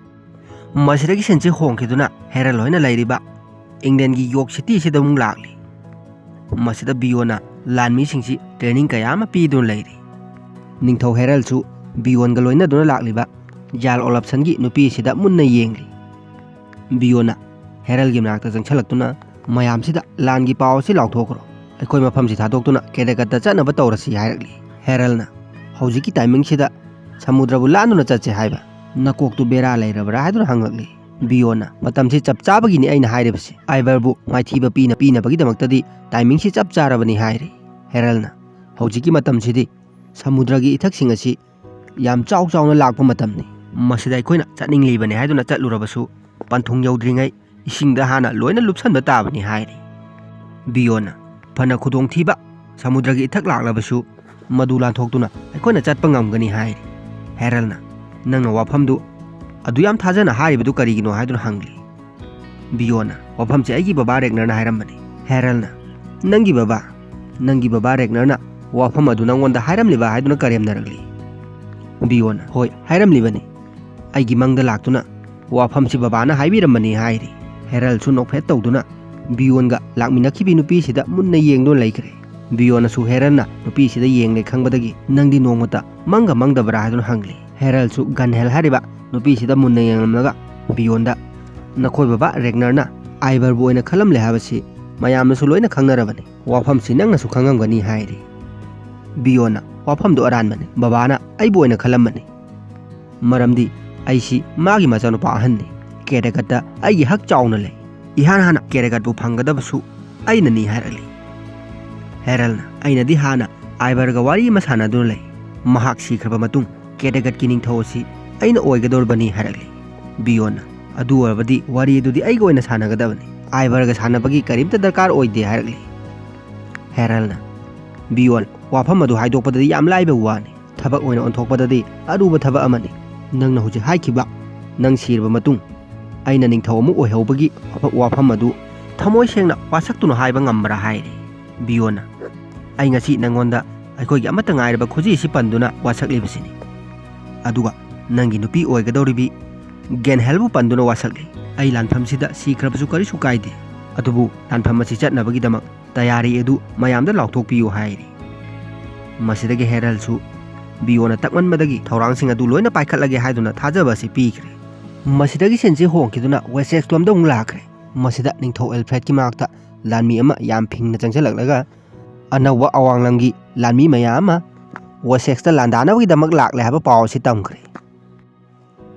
ꯃꯁꯤꯗꯒꯤ ꯁꯤꯟꯁꯤ ꯍꯣꯡꯈꯤꯗꯨꯅ ꯍꯦꯔꯜ ꯍꯣꯏꯅ ꯂꯩꯔꯤꯕ ꯏꯪꯂꯦꯟꯒꯤ ꯌꯣꯔꯛ ꯁꯤꯇꯤꯁꯤꯗ ꯑꯃꯨꯛ ꯂꯥꯛꯂꯤ꯫ ꯃꯁꯤꯗ ꯕꯤꯌꯣꯟꯅ ꯂꯥꯟꯃꯤꯁꯤꯡꯁꯤ ꯇ꯭ꯔꯦꯅꯤꯡ ꯀꯌꯥ ꯑꯃ ꯄꯤꯗꯨꯅ ꯂꯩꯔꯤ꯫ ꯅꯤꯡꯊꯧ ꯍꯦꯔꯜꯁꯨ ꯕꯤꯌꯣꯟꯒ ꯂꯣꯏꯅꯗꯨꯅ ꯂꯥꯛꯂꯤꯕ ꯖꯥꯔꯜ ꯑꯣꯂꯞꯁꯟꯒꯤ ꯅꯨꯄꯤ ꯑꯁꯤꯗ ꯃꯨꯟꯅ ꯌꯦꯡꯂꯤ꯫ ꯕꯤꯌꯣꯟꯅ ꯍꯦꯔꯜꯒꯤ ꯃꯅꯥꯛꯇ ꯆꯪꯁꯤꯜꯂꯛꯇꯨꯅ, "ꯃꯌꯥꯝꯁꯤꯗ ꯂꯥꯟꯒꯤ ꯄꯥꯎ ꯑꯁꯤ ꯂꯥꯎꯊꯣꯛꯈ꯭ꯔꯣ꯫ ꯑꯩꯈꯣꯏ ꯃꯐꯝꯁꯤ ꯊꯥꯗꯣꯛꯇꯨꯅ ꯀꯦꯔꯦꯀꯠꯇ ꯆꯠꯅꯕ ꯇꯧꯔꯁꯤ" ꯍꯥꯏꯔꯛꯂꯤ꯫ ꯍꯦꯔꯜꯅ, "ꯍꯧꯖꯤꯛꯀꯤ ꯇꯥꯏꯃꯤꯡꯁꯤꯗ ꯁꯃꯨꯗ꯭ꯔꯕꯨ ꯂꯥꯟꯗꯨꯅ ꯆꯠꯁꯦ ꯍꯥꯏꯕ? ꯅꯀꯣꯛꯇꯨ ꯕꯦꯔꯥ ꯂꯩꯔꯕ꯭ꯔꯥ?" ꯍꯥꯏꯗꯨꯅ ꯍꯪꯂꯛꯂꯤ꯫ ꯕꯤꯌꯣꯟꯅ, "ꯃꯇꯝꯁꯤ ꯆꯞ ꯆꯥꯕꯒꯤꯅꯤ ꯑꯩꯅ ꯍꯥꯏꯔꯤꯕꯁꯤ꯫ ꯑꯥꯏꯕꯔꯕꯨ ꯃꯥꯏꯊꯤꯕ ꯄꯤꯅ-, ꯄꯤꯅꯕꯒꯤꯗꯃꯛꯇꯗꯤ ꯇꯥꯏꯃꯤꯡꯁꯤ ꯆꯞ ꯆꯥꯔꯕꯅꯤ" ꯍꯥꯏꯔꯤ꯫ ꯍꯦꯔꯜꯅ, ꯍꯧꯖꯤꯛꯀꯤ ꯃꯇꯝꯁꯤꯗꯤ ꯁꯃꯨꯗ꯭ꯔꯒꯤ ꯏꯊꯛꯁꯤꯡ ꯑꯁꯤ ꯌꯥꯝ ꯆꯥꯎ ꯆꯥꯎꯅ ꯂꯥꯛꯄ ꯃꯇꯝꯅꯤ꯫ ꯃꯁꯤꯗ ꯑꯩꯈꯣꯏꯅ ꯆꯠꯅꯤꯡꯂꯤꯕꯅꯤ ꯍꯥꯏꯗꯨꯅ ꯆꯠꯂꯨꯔꯕꯁꯨ, ꯄꯟꯊꯨꯡ ꯌꯧꯗ꯭ꯔꯤꯉꯩ ꯏꯁꯤꯡꯗ ꯍꯥꯟꯅ ꯂꯣꯏꯅ ꯂꯨꯞꯁꯟꯕ ꯇꯥꯕꯅꯤ ꯍꯥꯏꯔꯤ꯫ ꯕꯤꯌꯣꯟꯅ, "ꯐꯅ ꯈꯨꯗꯣꯡꯊꯤꯕ ꯁꯃꯨꯗ꯭ꯔꯒꯤ ꯏꯊꯛ ꯂꯥꯛꯂꯕꯁꯨ, ꯃꯗꯨ ꯂꯥꯟꯊꯣꯛꯇꯨꯅ ꯑꯩꯈꯣꯏꯅ ꯆꯠꯄ ꯉꯝꯒꯅꯤ" ꯍꯥꯏꯔꯤ꯫ ꯍꯦꯔꯜꯅ, "ꯅꯪꯅ ꯋꯥꯐꯝꯗꯨ ꯑꯗꯨ ꯌꯥꯝ ꯊꯥꯖꯅ ꯍꯥꯏꯔꯤꯕꯗꯨ ꯀꯔꯤꯒꯤꯅꯣ?" ꯍꯥꯏꯗꯨꯅ ꯍꯪꯂꯤ꯫ ꯕꯤꯌꯣꯟꯅ, "ꯋꯥꯐꯝꯁꯦ ꯑꯩꯒꯤ ꯕꯕꯥ ꯔꯦꯒꯅꯔꯅ ꯍꯥꯏꯔꯝꯕꯅꯤ꯫" ꯍꯦꯔꯜꯅ, "ꯅꯪꯒꯤ ꯕꯕꯥ? ꯅꯪꯒꯤ ꯕꯕꯥ ꯔꯦꯒꯅꯔꯅ ꯋꯥꯐꯝ ꯑꯗꯨ ꯅꯪꯉꯣꯟꯗ ꯍꯥꯏꯔꯝꯂꯤꯕ?" ꯍꯥꯏꯗꯨꯅ ꯀꯔꯦꯝꯅꯔꯛꯂꯤ꯫ ꯕꯤꯌꯣꯟꯅ, "ꯍꯣꯏ, ꯍꯥꯏꯔꯝꯂꯤꯕꯅꯤ꯫ ꯑꯩꯒꯤ ꯃꯪꯗ ꯂꯥꯛꯇꯨꯅ ꯋꯥꯐꯝꯁꯤ ꯕꯕꯥꯅ ꯍꯥꯏꯕꯤꯔꯝꯕꯅꯤ" ꯍꯥꯏꯔꯤ꯫ ꯍꯦꯔꯜꯁꯨ ꯅꯣꯛꯐꯦꯠ ꯇꯧꯗꯨꯅ ꯕꯤꯌꯣꯟꯒ ꯂꯥꯛꯃꯤꯟꯅꯈꯤꯕꯤ ꯅꯨꯄꯤꯁꯤꯗ ꯃꯨꯟꯅ ꯌꯦꯡꯗꯨꯅ ꯂꯩꯈ꯭ꯔꯦ꯫ ꯕꯤꯌꯣꯟꯅꯁꯨ ꯍꯦꯔꯜꯅ ꯅꯨꯄꯤꯁꯤꯗ ꯌꯦꯡꯂꯦ ꯈꯪꯕꯗꯒꯤ, "ꯅꯪꯗꯤ ꯅꯣꯡꯃꯇ ꯃꯪꯒ ꯃꯪꯗꯕ꯭ꯔꯥ?" ꯍꯥꯏꯗꯨꯅ ꯍꯪꯂꯤ꯫ ꯍꯦꯔꯜꯁꯨ ꯒꯟꯍꯦꯜ ꯍꯥꯏꯔꯤꯕ ꯅꯨꯄꯤꯁꯤꯗ ꯃꯨꯟꯅ ꯌꯦꯡꯂꯝꯂꯒ ꯕꯤꯌꯣꯟꯗ, "ꯅꯈꯣꯏ ꯕꯕꯥ ꯔꯦꯒꯅꯔꯅ ꯑꯥꯏꯕꯔꯕꯨ ꯑꯣꯏꯅ ꯈꯜꯂꯝꯂꯦ ꯍꯥꯏꯕꯁꯤ ꯃꯌꯥꯝꯅꯁꯨ ꯂꯣꯏꯅ ꯈꯪꯅꯔꯕꯅꯤ꯫ ꯋꯥꯐꯝꯁꯤ ꯅꯪꯅꯁꯨ ꯈꯪꯉꯝꯒꯅꯤ" ꯍꯥꯏꯔꯤ꯫ ꯕꯤꯌꯣꯟꯅ, "ꯋꯥꯐꯝꯗꯨ ꯑꯔꯥꯟꯕꯅꯤ꯫ ꯕꯕꯥꯅ ꯑꯩꯕꯨ ꯑꯣꯏꯅ ꯈꯜꯂꯝꯕꯅꯤ꯫ ꯃꯔꯝꯗꯤ ꯑꯩꯁꯤ ꯃꯥꯒꯤ ꯃꯆꯥꯅꯨꯄꯥ ꯑꯍꯟꯅꯤ꯫ ꯀꯦꯔꯦꯒꯠꯇ ꯑꯩꯒꯤ ꯍꯛ ꯆꯥꯎꯅ ꯂꯩ꯫ ꯏꯍꯥꯟ ꯍꯥꯟꯅ ꯀꯦꯔꯦꯒꯠꯄꯨ ꯐꯪꯒꯗꯕꯁꯨ ꯑꯩꯅꯅꯤ" ꯍꯥꯏꯔꯛꯂꯤ꯫ ꯍꯦꯔꯜꯅ, "ꯑꯩꯅꯗꯤ ꯍꯥꯟꯅ ꯑꯥꯏꯕꯔꯒ ꯋꯥꯔꯤ ꯑꯃ ꯁꯥꯟꯅꯗꯨꯅ ꯂꯩ꯫ ꯃꯍꯥꯛ ꯁꯤꯈ꯭ꯔꯕ ꯃꯇꯨꯡ ꯀꯦꯔꯦꯒꯠꯀꯤ ꯅꯤꯡꯊꯧ ꯑꯁꯤ ꯑꯩꯅ ꯑꯣꯏꯒꯗꯧꯔꯕꯅꯤ" ꯍꯥꯏꯔꯛꯂꯤ꯫ ꯕꯤꯌꯣꯟꯅ, "ꯑꯗꯨ ꯑꯣꯏꯔꯕꯗꯤ ꯋꯥꯔꯤ ꯑꯗꯨꯗꯤ ꯑꯩꯒ ꯑꯣꯏꯅ ꯁꯥꯟꯅꯒꯗꯕꯅꯤ꯫ ꯑꯥꯏꯕꯔꯒ ꯁꯥꯟꯅꯕꯒꯤ ꯀꯔꯤꯝꯇ ꯗꯔꯀꯥꯔ ꯑꯣꯏꯗꯦ" ꯍꯥꯏꯔꯛꯂꯤ꯫ ꯍꯦꯔꯜꯅ, "ꯕꯤꯌꯣꯟ, ꯋꯥꯐꯝ ꯑꯗꯨ ꯍꯥꯏꯗꯣꯛꯄꯗꯗꯤ ꯌꯥꯝ ꯂꯥꯏꯕ ꯋꯥꯅꯤ꯫ ꯊꯕꯛ ꯑꯣꯏꯅ ꯑꯣꯟꯊꯣꯛꯄꯗꯗꯤ ꯑꯔꯨꯕ ꯊꯕꯛ ꯑꯃꯅꯤ꯫ ꯅꯪꯅ ꯍꯧꯖꯤꯛ ꯍꯥꯏꯈꯤꯕ, ꯅꯪ ꯁꯤꯔꯕ ꯃꯇꯨꯡ ꯑꯩꯅ ꯅꯤꯡꯊꯧ ꯑꯃ ꯑꯣꯏꯍꯧꯕꯒꯤ ꯋꯥꯐꯝ ꯑꯗꯨ ꯊꯃꯣꯏ ꯁꯦꯡꯅ ꯋꯥꯁꯛꯇꯨꯅ ꯍꯥꯏꯕ ꯉꯝꯕ꯭ꯔꯥ?" ꯍꯥꯏꯔꯤ꯫ ꯕꯤꯌꯣꯟꯅ, "ꯑꯩ ꯉꯁꯤ ꯅꯪꯉꯣꯟꯗ ꯑꯩꯈꯣꯏꯒꯤ ꯑꯃꯠꯇ ꯉꯥꯏꯔꯕ ꯈꯨꯖꯤ ꯑꯁꯤ ꯄꯟꯗꯨꯅ ꯋꯥꯁꯛꯂꯤꯕꯁꯤꯅꯤ꯫ ꯑꯗꯨꯒ ꯅꯪꯒꯤ ꯅꯨꯄꯤ ꯑꯣꯏꯒꯗꯧꯔꯤꯕꯤ ꯒꯦꯟꯍꯦꯜꯕꯨ ꯄꯟꯗꯨꯅ ꯋꯥꯁꯛꯂꯤ꯫ ꯑꯩ ꯂꯥꯟꯐꯝꯁꯤꯗ ꯁꯤꯈ꯭ꯔꯕꯁꯨ ꯀꯔꯤꯁꯨ ꯀꯥꯏꯗꯦ, ꯑꯗꯨꯕꯨ ꯂꯥꯟꯐꯝ ꯑꯁꯤ ꯆꯠꯅꯕꯒꯤꯗꯃꯛ ꯇꯌꯥꯔꯤ ꯑꯗꯨ ꯃꯌꯥꯝꯗ ꯂꯥꯎꯊꯣꯛꯄꯤꯌꯨ" ꯍꯥꯏꯔꯤ꯫ ꯃꯁꯤꯗꯒꯤ ꯍꯦꯔꯜꯁꯨ ꯕꯤꯌꯣꯟꯅ ꯇꯛꯃꯟꯕꯗꯒꯤ ꯊꯧꯔꯥꯡꯁꯤꯡ ꯑꯗꯨ ꯂꯣꯏꯅ ꯄꯥꯏꯈꯠꯂꯒꯦ ꯍꯥꯏꯗꯨꯅ ꯊꯥꯖꯕ ꯑꯁꯤ ꯄꯤꯈ꯭ꯔꯦ꯫ ꯃꯁꯤꯗꯒꯤ ꯁꯤꯟꯁꯤ ꯍꯣꯡꯈꯤꯗꯨꯅ ꯋꯦꯁꯦꯛꯁ ꯂꯣꯝꯗ ꯑꯃꯨꯛ ꯂꯥꯛꯈ꯭ꯔꯦ꯫ ꯃꯁꯤꯗ ꯅꯤꯡꯊꯧ ꯑꯦꯜꯐ꯭ꯔꯦꯗꯀꯤ ꯃꯅꯥꯛꯇ ꯂꯥꯟꯃꯤ ꯑꯃ ꯌꯥꯝ ꯐꯤꯡꯅ ꯆꯪꯁꯤꯜꯂꯛꯂꯒ ꯑꯅꯧꯕ ꯑꯋꯥꯡꯂꯝꯒꯤ ꯂꯥꯟꯃꯤ ꯃꯌꯥꯝ ꯑꯃ ꯋꯦꯁꯦꯛꯁꯇ ꯂꯥꯟꯗꯥꯅꯕꯒꯤꯗꯃꯛ ꯂꯥꯛꯂꯦ ꯍꯥꯏꯕ ꯄꯥꯎ ꯑꯁꯤ ꯇꯝꯈ꯭ꯔꯦ꯫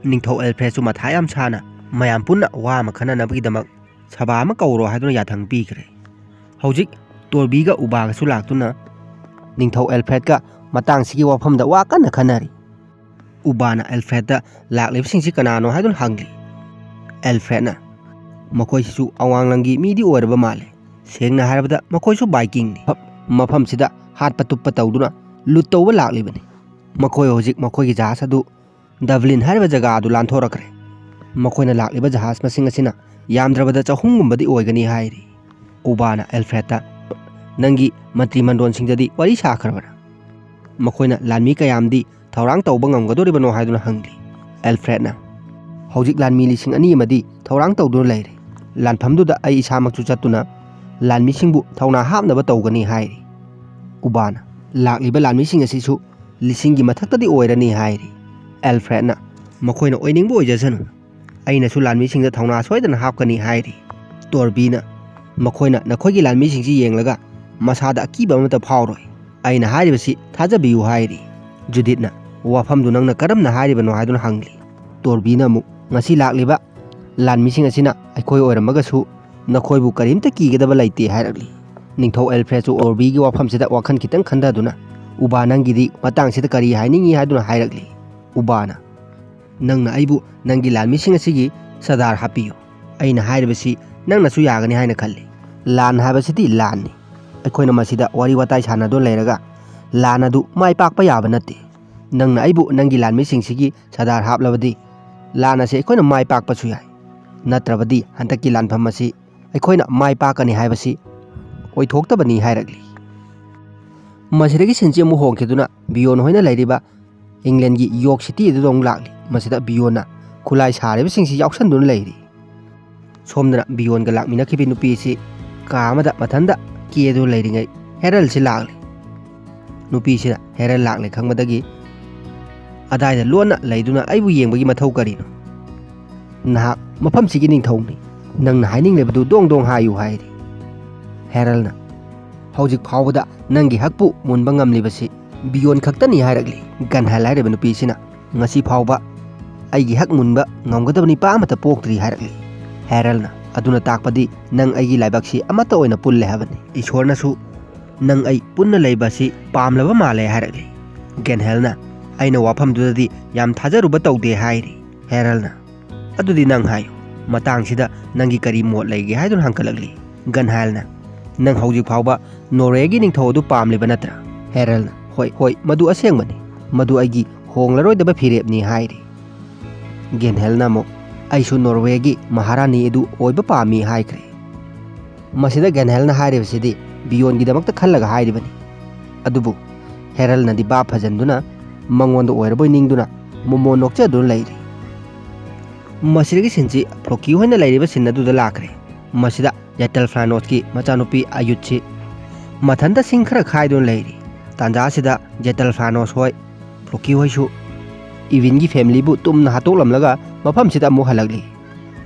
ꯅꯤꯡꯊꯧ ꯑꯦꯜꯐ꯭ꯔꯦꯗꯁꯨ ꯃꯊꯥ ꯌꯥꯝ ꯁꯥꯅ ꯃꯌꯥꯝ ꯄꯨꯟꯅ ꯋꯥ ꯑꯃ ꯈꯟꯅꯅꯕꯒꯤꯗꯃꯛ ꯁꯚꯥ ꯑꯃ ꯀꯧꯔꯣ ꯍꯥꯏꯗꯨꯅ ꯌꯥꯊꯪ ꯄꯤꯈ꯭ꯔꯦ꯫ ꯍꯧꯖꯤꯛ ꯇꯣꯔꯕꯤꯒ ꯎꯕꯥꯒꯁꯨ ꯂꯥꯛꯇꯨꯅ ꯅꯤꯡꯊꯧ ꯑꯦꯜꯐ꯭ꯔꯦꯗꯀ ꯃꯇꯥꯡꯁꯤꯒꯤ ꯋꯥꯐꯝꯗ ꯋꯥ ꯀꯟꯅ ꯈꯟꯅꯔꯤ꯫ ꯎꯕꯥꯅ ꯑꯦꯜꯐ꯭ꯔꯦꯗꯇ ꯂꯥꯛꯂꯤꯕꯁꯤꯡꯁꯤ ꯀꯅꯥꯅꯣ ꯍꯥꯏꯗꯨꯅ ꯍꯪꯂꯤ꯫ ꯑꯦꯜꯐ꯭ꯔꯦꯗꯅ, "ꯃꯈꯣꯏꯁꯤꯁꯨ ꯑꯋꯥꯡꯂꯪꯒꯤ ꯃꯤꯗꯤ ꯑꯣꯏꯔꯕ ꯃꯥꯜꯂꯦ꯫ ꯁꯦꯡꯅ ꯍꯥꯏꯔꯕꯗ ꯃꯈꯣꯏꯁꯨ ꯕꯥꯏꯀꯤꯡꯅꯤ꯫ ꯃꯐꯝꯁꯤꯗ ꯍꯥꯠꯄ ꯇꯨꯞꯄ ꯇꯧꯗꯨꯅ ꯂꯨꯠ ꯇꯧꯕ ꯂꯥꯛꯂꯤꯕꯅꯤ꯫ ꯃꯈꯣꯏ ꯍꯧꯖꯤꯛ ꯃꯈꯣꯏꯒꯤ ꯖꯍꯥꯖ ꯑꯗꯨ ꯗꯕ꯭ꯂꯤꯟ ꯍꯥꯏꯔꯤꯕ ꯖꯒꯥ ꯑꯗꯨ ꯂꯥꯟꯊꯣꯔꯛꯈ꯭ꯔꯦ꯫ ꯃꯈꯣꯏꯅ ꯂꯥꯛꯂꯤꯕ ꯖꯍꯥꯖ ꯃꯁꯤꯡ ꯑꯁꯤꯅ ꯌꯥꯝꯗ꯭ꯔꯕꯗ ꯆꯍꯨꯝꯒꯨꯝꯕꯗꯤ ꯑꯣꯏꯒꯅꯤ" ꯍꯥꯏꯔꯤ꯫ ꯎꯕꯥꯅ ꯑꯦꯜꯐ꯭ꯔꯦꯗꯇ, "ꯅꯪꯒꯤ ꯃꯟꯇ꯭ꯔꯤ ꯃꯟꯗꯣꯟꯁꯤꯡꯗꯗꯤ ꯋꯥꯔꯤ ꯁꯥꯈ꯭ꯔꯕ꯭ꯔꯥ? ꯃꯈꯣꯏꯅ ꯂꯥꯟꯃꯤ ꯀꯌꯥꯝꯗꯤ ꯊꯧꯔꯥꯡ ꯇꯧꯕ ꯉꯝꯒꯗꯣꯔꯤꯕꯅꯣ?" ꯍꯥꯏꯗꯨꯅ ꯍꯪꯂꯤ꯫ ꯑꯦꯜꯐ꯭ꯔꯦꯗꯅ, "ꯍꯧꯖꯤꯛ ꯂꯥꯟꯃꯤ ꯂꯤꯁꯤꯡ ꯑꯅꯤ ꯑꯃꯗꯤ ꯊꯧꯔꯥꯡ ꯇꯧꯗꯨꯅ ꯂꯩꯔꯦ꯫ ꯂꯥꯟꯐꯝꯗꯨꯗ ꯑꯩ ꯏꯁꯥꯃꯛꯁꯨ ꯆꯠꯇꯨꯅ ꯂꯥꯟꯃꯤꯁꯤꯡꯕꯨ ꯊꯧꯅꯥ ꯍꯥꯞꯅꯕ ꯇꯧꯒꯅꯤ" ꯍꯥꯏꯔꯤ꯫ ꯎꯕꯥꯅ, "ꯂꯥꯛꯂꯤꯕ ꯂꯥꯟꯃꯤꯁꯤꯡ ꯑꯁꯤꯁꯨ ꯂꯤꯁꯤꯡꯒꯤ ꯃꯊꯛꯇꯗꯤ ꯑꯣꯏꯔꯅꯤ" ꯍꯥꯏꯔꯤ꯫ ꯑꯦꯜꯐ꯭ꯔꯦꯗꯅ, "ꯃꯈꯣꯏꯅ ꯑꯣꯏꯅꯤꯡꯕ ꯑꯣꯏꯖꯁꯅꯨ, ꯑꯩꯅꯁꯨ ꯂꯥꯟꯃꯤꯁꯤꯡꯗ ꯊꯧꯅꯥ ꯁꯣꯏꯗꯅ ꯍꯥꯞꯀꯅꯤ" ꯍꯥꯏꯔꯤ꯫ ꯇꯣꯔꯕꯤꯅ, "ꯃꯈꯣꯏꯅ ꯅꯈꯣꯏꯒꯤ ꯂꯥꯟꯃꯤꯁꯤꯡꯁꯤ ꯌꯦꯡꯂꯒ ꯃꯁꯥꯗ ꯑꯀꯤꯕ ꯑꯃꯠꯇ ꯐꯥꯎꯔꯣꯏ꯫ ꯑꯩꯅ ꯍꯥꯏꯔꯤꯕꯁꯤ ꯊꯥꯖꯕꯤꯌꯨ" ꯍꯥꯏꯔꯤ꯫ ꯖꯨꯗꯤꯠꯅ, "ꯋꯥꯐꯝꯗꯨ ꯅꯪꯅ ꯀꯔꯝꯅ ꯍꯥꯏꯔꯤꯕꯅꯣ?" ꯍꯥꯏꯗꯨꯅ ꯍꯪꯂꯤ꯫ ꯇꯣꯔꯕꯤꯅ ꯑꯃꯨꯛ, "ꯉꯁꯤ ꯂꯥꯛꯂꯤꯕ ꯂꯥꯟꯃꯤꯁꯤꯡ ꯑꯁꯤꯅ ꯑꯩꯈꯣꯏ ꯑꯣꯏꯔꯝꯃꯒꯁꯨ ꯅꯈꯣꯏꯕꯨ ꯀꯔꯤꯝꯇ ꯀꯤꯒꯗꯕ ꯂꯩꯇꯦ" ꯍꯥꯏꯔꯛꯂꯤ꯫ ꯅꯤꯡꯊꯧ ꯑꯦꯜꯐ꯭ꯔꯦꯗꯁꯨ ꯇꯣꯔꯕꯤꯒꯤ ꯋꯥꯐꯝꯁꯤꯗ ꯋꯥꯈꯜ ꯈꯤꯇꯪ ꯈꯟꯊꯗꯨꯅ, "ꯎꯕꯥ, ꯅꯪꯒꯤꯗꯤ ꯃꯇꯥꯡꯁꯤꯗ ꯀꯔꯤ ꯍꯥꯏꯅꯤꯡꯏ?" ꯍꯥꯏꯗꯨꯅ ꯍꯥꯏꯔꯛꯂꯤ꯫ ꯎꯕꯥꯅ, "ꯅꯪꯅ ꯑꯩꯕꯨ ꯅꯪꯒꯤ ꯂꯥꯟꯃꯤꯁꯤꯡ ꯑꯁꯤꯒꯤ ꯁꯔꯗꯥꯔ ꯍꯥꯞꯄꯤꯌꯨ꯫ ꯑꯩꯅ ꯍꯥꯏꯔꯤꯕꯁꯤ ꯅꯪꯅꯁꯨ ꯌꯥꯒꯅꯤ ꯍꯥꯏꯅ ꯈꯜꯂꯤ꯫ ꯂꯥꯟ ꯍꯥꯏꯕꯁꯤꯗꯤ ꯂꯥꯟꯅꯤ꯫ ꯑꯩꯈꯣꯏꯅ ꯃꯁꯤꯗ ꯋꯥꯔꯤ ꯋꯥꯇꯥꯏ ꯁꯥꯟꯅꯗꯨꯅ ꯂꯩꯔꯒ ꯂꯥꯟ ꯑꯗꯨ ꯃꯥꯏ ꯄꯥꯛꯄ ꯌꯥꯕ ꯅꯠꯇꯦ꯫ ꯅꯪꯅ ꯑꯩꯕꯨ ꯅꯪꯒꯤ ꯂꯥꯟꯃꯤꯁꯤꯡꯁꯤꯒꯤ ꯁꯔꯗꯥꯔ ꯍꯥꯞꯂꯕꯗꯤ ꯂꯥꯟ ꯑꯁꯤ ꯑꯩꯈꯣꯏꯅ ꯃꯥꯏ ꯄꯥꯛꯄꯁꯨ ꯌꯥꯏ꯫ ꯅꯠꯇ꯭ꯔꯕꯗꯤ ꯍꯟꯗꯛꯀꯤ ꯂꯥꯟꯐꯝ ꯑꯁꯤ ꯑꯩꯈꯣꯏꯅ ꯃꯥꯏ ꯄꯥꯛꯀꯅꯤ ꯍꯥꯏꯕꯁꯤ ꯑꯣꯏꯊꯣꯛꯇꯕꯅꯤ" ꯍꯥꯏꯔꯛꯂꯤ꯫ ꯃꯁꯤꯗꯒꯤ ꯁꯤꯟꯁꯤ ꯑꯃꯨꯛ ꯍꯣꯡꯈꯤꯗꯨꯅ ꯕꯤꯌꯣꯟ ꯍꯣꯏꯅ ꯂꯩꯔꯤꯕ ꯏꯪꯂꯦꯟꯒꯤ ꯌꯣꯔꯛ ꯁꯤꯇꯤ ꯑꯗꯨꯗ ꯑꯃꯨꯛ ꯂꯥꯛꯂꯤ꯫ ꯃꯁꯤꯗ ꯕꯤꯌꯣꯟꯅ ꯈꯨꯠꯂꯥꯏ ꯁꯥꯔꯤꯕꯁꯤꯡꯁꯤ ꯌꯥꯎꯁꯟꯗꯨꯅ ꯂꯩꯔꯤ꯫ ꯁꯣꯝꯗꯅ ꯕꯤꯌꯣꯟꯒ ꯂꯥꯛꯃꯤꯟꯅꯈꯤꯕ ꯅꯨꯄꯤ ꯑꯁꯤ ꯀꯥ ꯑꯃꯗ ꯃꯊꯟꯇ ꯀꯦꯗꯨꯅ ꯂꯩꯔꯤꯉꯩ ꯍꯦꯔꯜꯁꯤ ꯂꯥꯛꯂꯤ꯫ ꯅꯨꯄꯤꯁꯤꯅ ꯍꯦꯔꯜ ꯂꯥꯛꯂꯦ ꯈꯪꯕꯗꯒꯤ ꯑꯗꯥꯏꯗ ꯂꯣꯟꯅ ꯂꯩꯗꯨꯅ ꯑꯩꯕꯨ ꯌꯦꯡꯕꯒꯤ ꯃꯊꯧ ꯀꯔꯤꯅꯣ? ꯅꯍꯥꯛ ꯃꯐꯝꯁꯤꯒꯤ ꯅꯤꯡꯊꯧꯅꯤ꯫ ꯅꯪꯅ ꯍꯥꯏꯅꯤꯡꯂꯤꯕꯗꯨ ꯗꯣꯡ ꯗꯣꯡ ꯍꯥꯏꯌꯨ ꯍꯥꯏꯔꯤ꯫ ꯍꯦꯔꯜꯅ, "ꯍꯧꯖꯤꯛ ꯐꯥꯎꯕꯗ ꯅꯪꯒꯤ ꯍꯛꯄꯨ ꯃꯨꯟꯕ ꯉꯝꯂꯤꯕꯁꯤ ꯕꯤꯌꯣꯟ ꯈꯛꯇꯅꯤ" ꯍꯥꯏꯔꯛꯂꯤ꯫ ꯒꯟꯍꯦꯜ ꯍꯥꯏꯔꯤꯕ ꯅꯨꯄꯤꯁꯤꯅ, "ꯉꯁꯤ ꯐꯥꯎꯕ ꯑꯩꯒꯤ ꯍꯛ ꯃꯨꯟꯕ ꯉꯝꯒꯗꯕ ꯅꯤꯄꯥ ꯑꯃꯠꯇ ꯄꯣꯛꯇ꯭ꯔꯤ" ꯍꯥꯏꯔꯛꯂꯤ꯫ ꯍꯦꯔꯜꯅ, "ꯑꯗꯨꯅ ꯇꯥꯛꯄꯗꯤ ꯅꯪ ꯑꯩꯒꯤ ꯂꯥꯏꯕꯛꯁꯤ ꯑꯃꯠꯇ ꯑꯣꯏꯅ ꯄꯨꯜꯂꯦ ꯍꯥꯏꯕꯅꯤ꯫ ꯏꯁꯣꯔꯅꯁꯨ "ꯅꯪ ꯑꯩ ꯄꯨꯟꯅ ꯂꯩꯕ ꯑꯁꯤ ꯄꯥꯝꯂꯕ ꯃꯥꯜꯂꯦ" ꯍꯥꯏꯔꯛꯂꯤ꯫ ꯒꯦꯟꯍꯦꯜꯅ, "ꯑꯩꯅ ꯋꯥꯐꯝꯗꯨꯗꯗꯤ ꯌꯥꯝ ꯊꯥꯖꯔꯨꯕ ꯇꯧꯗꯦ" ꯍꯥꯏꯔꯤ꯫ ꯍꯦꯔꯜꯅ, "ꯑꯗꯨꯗꯤ ꯅꯪ ꯍꯥꯏꯌꯨ, ꯃꯇꯥꯡꯁꯤꯗ ꯅꯪꯒꯤ ꯀꯔꯤ ꯃꯣꯠ ꯂꯩꯒꯦ?" ꯍꯥꯏꯗꯨꯅ ꯍꯪꯒꯠꯂꯛꯂꯤ꯫ ꯒꯟꯍꯥꯏꯜꯅ, "ꯅꯪ ꯍꯧꯖꯤꯛ ꯐꯥꯎꯕ ꯅꯣꯔꯋꯦꯒꯤ ꯅꯤꯡꯊꯧ ꯑꯗꯨ ꯄꯥꯝꯂꯤꯕ ꯅꯠꯇ꯭ꯔꯥ?" ꯍꯦꯔꯜꯅ, "ꯍꯣꯏ, ꯍꯣꯏ, ꯃꯗꯨ ꯑꯁꯦꯡꯕꯅꯤ꯫ ꯃꯗꯨ ꯑꯩꯒꯤ ꯍꯣꯡꯂꯔꯣꯏꯗꯕ ꯐꯤꯔꯦꯞꯅꯤ" ꯍꯥꯏꯔꯤ꯫ ꯒꯦꯟꯍꯦꯜꯅ ꯑꯃꯨꯛ, "ꯑꯩꯁꯨ ꯅꯣꯔꯋꯦꯒꯤ ꯃꯍꯥꯔꯥꯅꯤ ꯑꯗꯨ ꯑꯣꯏꯕ ꯄꯥꯝꯃꯤ" ꯍꯥꯏꯈ꯭ꯔꯦ꯫ ꯃꯁꯤꯗ ꯒꯦꯟꯍꯦꯜꯅ ꯍꯥꯏꯔꯤꯕꯁꯤꯗꯤ ꯕꯤꯌꯣꯟꯒꯤꯗꯃꯛꯇ ꯈꯜꯂꯒ ꯍꯥꯏꯔꯤꯕꯅꯤ꯫ ꯑꯗꯨꯕꯨ ꯍꯦꯔꯜꯅꯗꯤ ꯚꯥꯞ ꯐꯖꯟꯗꯨꯅ ꯃꯉꯣꯟꯗ ꯑꯣꯏꯔꯕꯣꯏ ꯅꯤꯡꯗꯨꯅ ꯃꯣꯃꯣꯟ ꯅꯣꯛꯆꯗꯨꯅ ꯂꯩꯔꯤ꯫ ꯃꯁꯤꯗꯒꯤ ꯁꯤꯟꯁꯤ ꯐ꯭ꯂꯣꯀꯤ ꯍꯣꯏꯅ ꯂꯩꯔꯤꯕ ꯁꯤꯟ ꯑꯗꯨꯗ ꯂꯥꯛꯈ꯭ꯔꯦ꯫ ꯃꯁꯤꯗ ꯖꯦꯇꯜ ꯐ꯭ꯂꯥꯅꯣꯁꯀꯤ ꯃꯆꯥꯅꯨꯄꯤ ꯑꯌꯨꯠꯁꯤ ꯃꯊꯟꯇ ꯁꯤꯡ ꯈꯔ ꯈꯥꯏꯗꯨꯅ ꯂꯩꯔꯤ꯫ ꯇꯥꯟꯖꯥꯁꯤꯗ ꯖꯦꯇꯜ ꯐ꯭ꯂꯥꯅꯣꯁ ꯍꯣꯏ, ꯐ꯭ꯂꯣꯀꯤ ꯍꯣꯏꯁꯨ ꯏꯚꯤꯟꯒꯤ ꯐꯦꯃꯤꯂꯤꯕꯨ ꯇꯨꯝꯅ ꯍꯥꯠꯇꯣꯛꯂꯝꯂꯒ ꯃꯐꯝꯁꯤꯗ ꯑꯃꯨꯛ ꯍꯜꯂꯛꯂꯤ꯫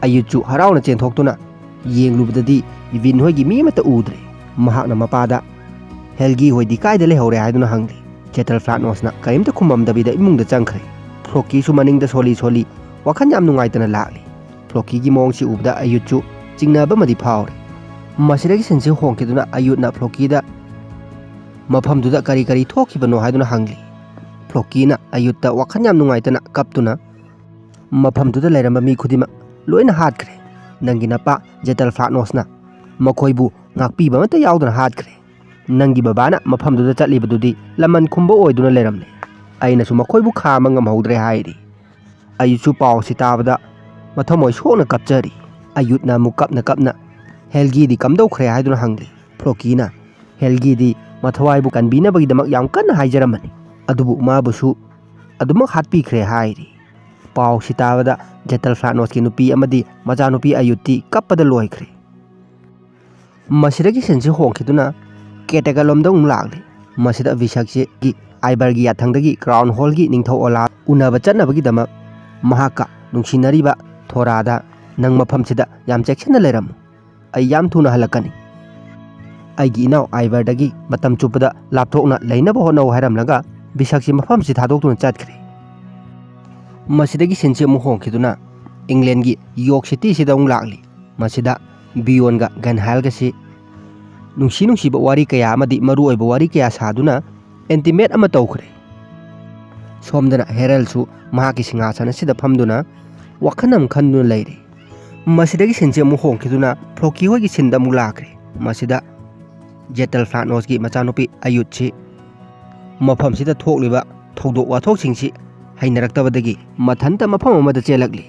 ꯑꯌꯨꯠꯁꯨ ꯍꯔꯥꯎꯅ ꯆꯦꯟꯊꯣꯛꯇꯨꯅ ꯌꯦꯡꯂꯨꯕꯗꯗꯤ ꯏꯚꯤꯟ ꯍꯣꯏꯒꯤ ꯃꯤ ꯑꯃꯠꯇ ꯎꯗ꯭ꯔꯦ꯫ ꯃꯍꯥꯛꯅ ꯃꯄꯥꯗ "ꯍꯦꯜꯒꯤ ꯍꯣꯏꯗꯤ ꯀꯥꯏꯗ ꯂꯩꯍꯧꯔꯦ?" ꯍꯥꯏꯗꯨꯅ ꯍꯪꯂꯤ꯫ ꯖꯦꯇꯜ ꯐ꯭ꯂꯥꯠꯅꯣꯁꯅ ꯀꯔꯤꯝꯇ ꯈꯨꯝꯃꯝꯗꯕꯤꯗ ꯏꯃꯨꯡꯗ ꯆꯪꯈ꯭ꯔꯦ꯫ ꯐ꯭ꯂꯣꯀꯤꯁꯨ ꯃꯅꯤꯡꯗ ꯁꯣꯜꯂꯤ ꯁꯣꯜꯂꯤ ꯋꯥꯈꯜ ꯌꯥꯝ ꯅꯨꯡꯉꯥꯏꯇꯅ ꯂꯥꯛꯂꯤ꯫ ꯐ꯭ꯂꯣꯀꯤꯒꯤ ꯃꯑꯣꯡꯁꯤ ꯎꯕꯗ ꯑꯌꯨꯠꯁꯨ ꯆꯤꯡꯅꯕ ꯑꯃꯗꯤ ꯐꯥꯎꯔꯦ꯫ ꯃꯁꯤꯗꯒꯤ ꯁꯤꯟꯁꯤ ꯍꯣꯡꯈꯤꯗꯨꯅ ꯑꯌꯨꯠꯅ ꯐ꯭ꯂꯣꯀꯤꯗ ꯃꯐꯝꯗꯨꯗ ꯀꯔꯤ ꯀꯔꯤ ꯊꯣꯛꯈꯤꯕꯅꯣ ꯍꯥꯏꯗꯨꯅ ꯍꯪꯂꯤ꯫ ꯐ꯭ꯂꯣꯀꯤꯅ ꯑꯌꯨꯠꯇ ꯋꯥꯈꯜ ꯌꯥꯝ ꯅꯨꯡꯉꯥꯏꯇꯅ ꯀꯞꯇꯨꯅ, "ꯃꯐꯝꯗꯨꯗ ꯂꯩꯔꯝꯕ ꯃꯤ ꯈꯨꯗꯤꯡꯃꯛ ꯂꯣꯏꯅ ꯍꯥꯠꯈ꯭ꯔꯦ꯫ ꯅꯪꯒꯤ ꯅꯄꯥ ꯖꯦꯇꯜ ꯐ꯭ꯂꯥꯠꯅꯣꯁꯅ ꯃꯈꯣꯏꯕꯨ ꯉꯥꯛꯄꯤꯕ ꯑꯃꯠꯇ ꯌꯥꯎꯗꯅ ꯍꯥꯠꯈ꯭ꯔꯦ꯫ ꯅꯪꯒꯤ ꯕꯕꯥꯅ ꯃꯐꯝꯗꯨꯗ ꯆꯠꯂꯤꯕꯗꯨꯗꯤ ꯂꯃꯟ ꯈꯨꯝꯕ ꯑꯣꯏꯗꯨꯅ ꯂꯩꯔꯝꯂꯦ꯫ ꯑꯩꯅꯁꯨ ꯃꯈꯣꯏꯕꯨ ꯈꯥꯝꯕ ꯉꯝꯍꯧꯗ꯭ꯔꯦ" ꯍꯥꯏꯔꯤ꯫ ꯑꯌꯨꯠꯁꯨ ꯄꯥꯎ ꯑꯁꯤ ꯇꯥꯕꯗ ꯃꯊꯃꯣꯏ ꯁꯣꯛꯅ ꯀꯞꯆꯔꯤ꯫ ꯑꯌꯨꯠꯅ ꯑꯃꯨꯛ ꯀꯞꯅ ꯀꯞꯅ, "ꯍꯦꯜꯒꯤꯗꯤ ꯀꯝꯗꯧꯈ꯭ꯔꯦ?" ꯍꯥꯏꯗꯨꯅ ꯍꯪꯂꯤ꯫ ꯐ꯭ꯂꯣꯀꯤꯅ, "ꯍꯦꯜꯒꯤꯗꯤ ꯃꯊꯋꯥꯏꯕꯨ ꯀꯟꯕꯤꯅꯕꯒꯤꯗꯃꯛ ꯌꯥꯝ ꯀꯟꯅ ꯍꯥꯏꯖꯔꯝꯕꯅꯤ, ꯑꯗꯨꯕꯨ ꯃꯥꯕꯨꯁꯨ ꯑꯗꯨꯃꯛ ꯍꯥꯠꯄꯤꯈ꯭ꯔꯦ" ꯍꯥꯏꯔꯤ꯫ ꯄꯥꯎꯁꯤ ꯇꯥꯕꯗ ꯖꯦꯇꯜ ꯐ꯭ꯂꯥꯠꯅꯣꯁꯀꯤ ꯅꯨꯄꯤ ꯑꯃꯗꯤ ꯃꯆꯥꯅꯨꯄꯤ ꯑꯌꯨꯠꯇꯤ ꯀꯞꯄꯗ ꯂꯣꯏꯈ꯭ꯔꯦ꯫ ꯃꯁꯤꯗꯒꯤ ꯁꯤꯟꯁꯤ ꯍꯣꯡꯈꯤꯗꯨꯅ ꯀꯦꯇꯦꯒꯜ ꯂꯣꯝꯗ ꯑꯃꯨꯛ ꯂꯥꯛꯂꯤ꯫ ꯃꯁꯤꯗ ꯚꯤꯁꯛꯁꯤꯒꯤ ꯑꯥꯏꯕꯔꯒꯤ ꯌꯥꯊꯪꯗꯒꯤ ꯀ꯭ꯔꯥꯎꯟ ꯍꯣꯜꯒꯤ ꯅꯤꯡꯊꯧ ꯑꯣꯂꯥ ꯎꯅꯕ ꯆꯠꯅꯕꯒꯤꯗꯃꯛ ꯃꯍꯥꯛꯀ ꯅꯨꯡꯁꯤꯅꯔꯤꯕ ꯊꯣꯔꯥꯗ, "ꯅꯪ ꯃꯐꯝꯁꯤꯗ ꯌꯥꯝ ꯆꯦꯛꯁꯤꯟꯅ ꯂꯩꯔꯝꯃꯨ꯫ ꯑꯩ ꯌꯥꯝ ꯊꯨꯅ ꯍꯜꯂꯛꯀꯅꯤ꯫ ꯑꯩꯒꯤ ꯏꯅꯥꯎ ꯑꯥꯏꯕꯔꯗꯒꯤ ꯃꯇꯝ ꯆꯨꯞꯄꯗ ꯂꯥꯞꯊꯣꯛꯅ ꯂꯩꯅꯕ ꯍꯣꯠꯅꯧ" ꯍꯥꯏꯔꯝꯂꯒ ꯚꯤꯁꯛꯁꯤ ꯃꯐꯝꯁꯤ ꯊꯥꯗꯣꯛꯇꯨꯅ ꯆꯠꯈ꯭ꯔꯦ꯫ ꯃꯁꯤꯗꯒꯤ ꯁꯤꯟꯁꯤ ꯑꯃꯨꯛ ꯍꯣꯡꯈꯤꯗꯨꯅ ꯏꯪꯂꯦꯟꯒꯤ ꯌꯣꯔꯛ ꯁꯤꯇꯤꯁꯤꯗ ꯑꯃꯨꯛ ꯂꯥꯛꯂꯤ꯫ ꯃꯁꯤꯗ ꯕꯤꯌꯣꯟꯒ ꯒꯟꯍꯥꯏꯜꯒꯁꯤ ꯅꯨꯡꯁꯤ ꯅꯨꯡꯁꯤꯕ ꯋꯥꯔꯤ ꯀꯌꯥ ꯑꯃꯗꯤ ꯃꯔꯨꯑꯣꯏꯕ ꯋꯥꯔꯤ ꯀꯌꯥ ꯁꯥꯗꯨꯅ ꯑꯦꯟꯇꯤꯃꯦꯠ ꯑꯃ ꯇꯧꯈ꯭ꯔꯦ꯫ ꯁꯣꯝꯗꯅ ꯍꯦꯔꯜꯁꯨ ꯃꯍꯥꯛꯀꯤ ꯁꯤꯡꯍꯥꯁꯟ ꯑꯁꯤꯗ ꯐꯝꯗꯨꯅ ꯋꯥꯈꯜ ꯑꯃ ꯈꯟꯗꯨꯅ ꯂꯩꯔꯤ꯫ ꯃꯁꯤꯗꯒꯤ ꯁꯤꯟꯁꯤ ꯑꯃꯨꯛ ꯍꯣꯡꯈꯤꯗꯨꯅ ꯐ꯭ꯂꯣꯀꯤ ꯍꯣꯏꯒꯤ ꯁꯤꯟꯗ ꯑꯃꯨꯛ ꯂꯥꯛꯈ꯭ꯔꯦ꯫ ꯃꯁꯤꯗ ꯖꯦꯇꯜ ꯐ꯭ꯂꯥꯠꯅꯣꯁꯀꯤ ꯃꯆꯥꯅꯨꯄꯤ ꯑꯌꯨꯠꯁꯤ ꯃꯐꯝꯁꯤꯗ ꯊꯣꯛꯂꯤꯕ ꯊꯧꯗꯣꯛ ꯋꯥꯊꯣꯛꯁꯤꯡꯁꯤ ꯍꯩꯅꯔꯛꯇꯕꯗꯒꯤ ꯃꯊꯟꯇ ꯃꯐꯝ ꯑꯃꯗ ꯆꯦꯜꯂꯛꯂꯤ꯫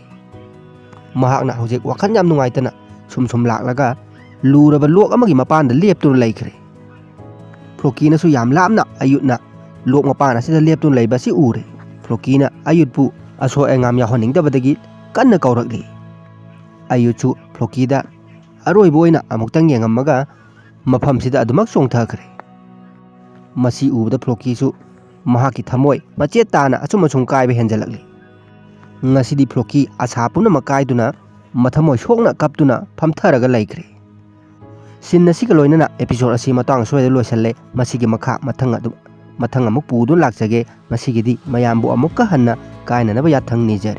ꯃꯍꯥꯛꯅ ꯍꯧꯖꯤꯛ ꯋꯥꯈꯜ ꯌꯥꯝ ꯅꯨꯡꯉꯥꯏꯇꯅ ꯁꯨꯝ ꯁꯨꯝ ꯂꯥꯛꯂꯒ ꯂꯨꯔꯕ ꯂꯣꯛ ꯑꯃꯒꯤ ꯃꯄꯥꯟꯗ ꯂꯦꯞꯇꯨꯅ ꯂꯩꯈ꯭ꯔꯦ꯫ ꯐ꯭ꯂꯣꯀꯤꯅꯁꯨ ꯌꯥꯝ ꯂꯥꯞꯅ ꯑꯌꯨꯠꯅ ꯂꯣꯛ ꯃꯄꯥꯟ ꯑꯁꯤꯗ ꯂꯦꯞꯇꯨꯅ ꯂꯩꯕ ꯑꯁꯤ ꯎꯔꯦ꯫ ꯐ꯭ꯂꯣꯀꯤꯅ ꯑꯌꯨꯠꯄꯨ ꯑꯁꯣꯏ ꯑꯉꯥꯝ ꯌꯥꯎꯍꯟꯅꯤꯡꯗꯕꯗꯒꯤ ꯀꯟꯅ ꯀꯧꯔꯛꯂꯤ꯫ ꯑꯌꯨꯠꯁꯨ ꯐ꯭ꯂꯣꯀꯤꯗ ꯑꯔꯣꯏꯕ ꯑꯣꯏꯅ ꯑꯃꯨꯛꯇꯪ ꯌꯦꯡꯉꯝꯃꯒ ꯃꯐꯝꯁꯤꯗ ꯑꯗꯨꯃꯛ ꯆꯣꯡꯊꯈ꯭ꯔꯦ꯫ ꯃꯁꯤ ꯎꯕꯗ ꯐ꯭ꯂꯣꯀꯤꯁꯨ ꯃꯍꯥꯛꯀꯤ ꯊꯃꯣꯏ ꯃꯆꯦꯠ ꯇꯥꯅ ꯑꯁꯨꯝ ꯑꯁꯨꯝ ꯀꯥꯏꯕ ꯍꯦꯟꯖꯜꯂꯛꯂꯤ꯫ ꯉꯁꯤꯗꯤ ꯐ꯭ꯂꯣꯀꯤ ꯑꯁꯥ ꯄꯨꯝꯅꯃꯛ ꯀꯥꯏꯗꯨꯅ ꯃꯊꯃꯣꯏ ꯁꯣꯛꯅ ꯀꯞꯇꯨꯅ ꯐꯝꯊꯔꯒ ꯂꯩꯈ꯭ꯔꯦ꯫ ꯁꯤꯟ ꯑꯁꯤꯒ ꯂꯣꯏꯅꯅ ꯑꯦꯄꯤꯁꯣꯗ ꯑꯁꯤ ꯃꯇꯥꯡ ꯑꯁ꯭ꯋꯥꯏꯗ ꯂꯣꯏꯁꯤꯜꯂꯦ꯫ ꯃꯁꯤꯒꯤ ꯃꯈꯥ ꯃꯊꯪ ꯑꯗꯨ, ꯃꯊꯪ ꯑꯃꯨꯛ ꯄꯨꯗꯨꯅ ꯂꯥꯛꯆꯒꯦ꯫ ꯃꯁꯤꯒꯤꯗꯤ ꯃꯌꯥꯝꯕꯨ ꯑꯃꯨꯛꯀ ꯍꯟꯅ ꯀꯥꯏꯅꯅꯕ ꯌꯥꯊꯪ ꯅꯤꯖꯔꯤ꯫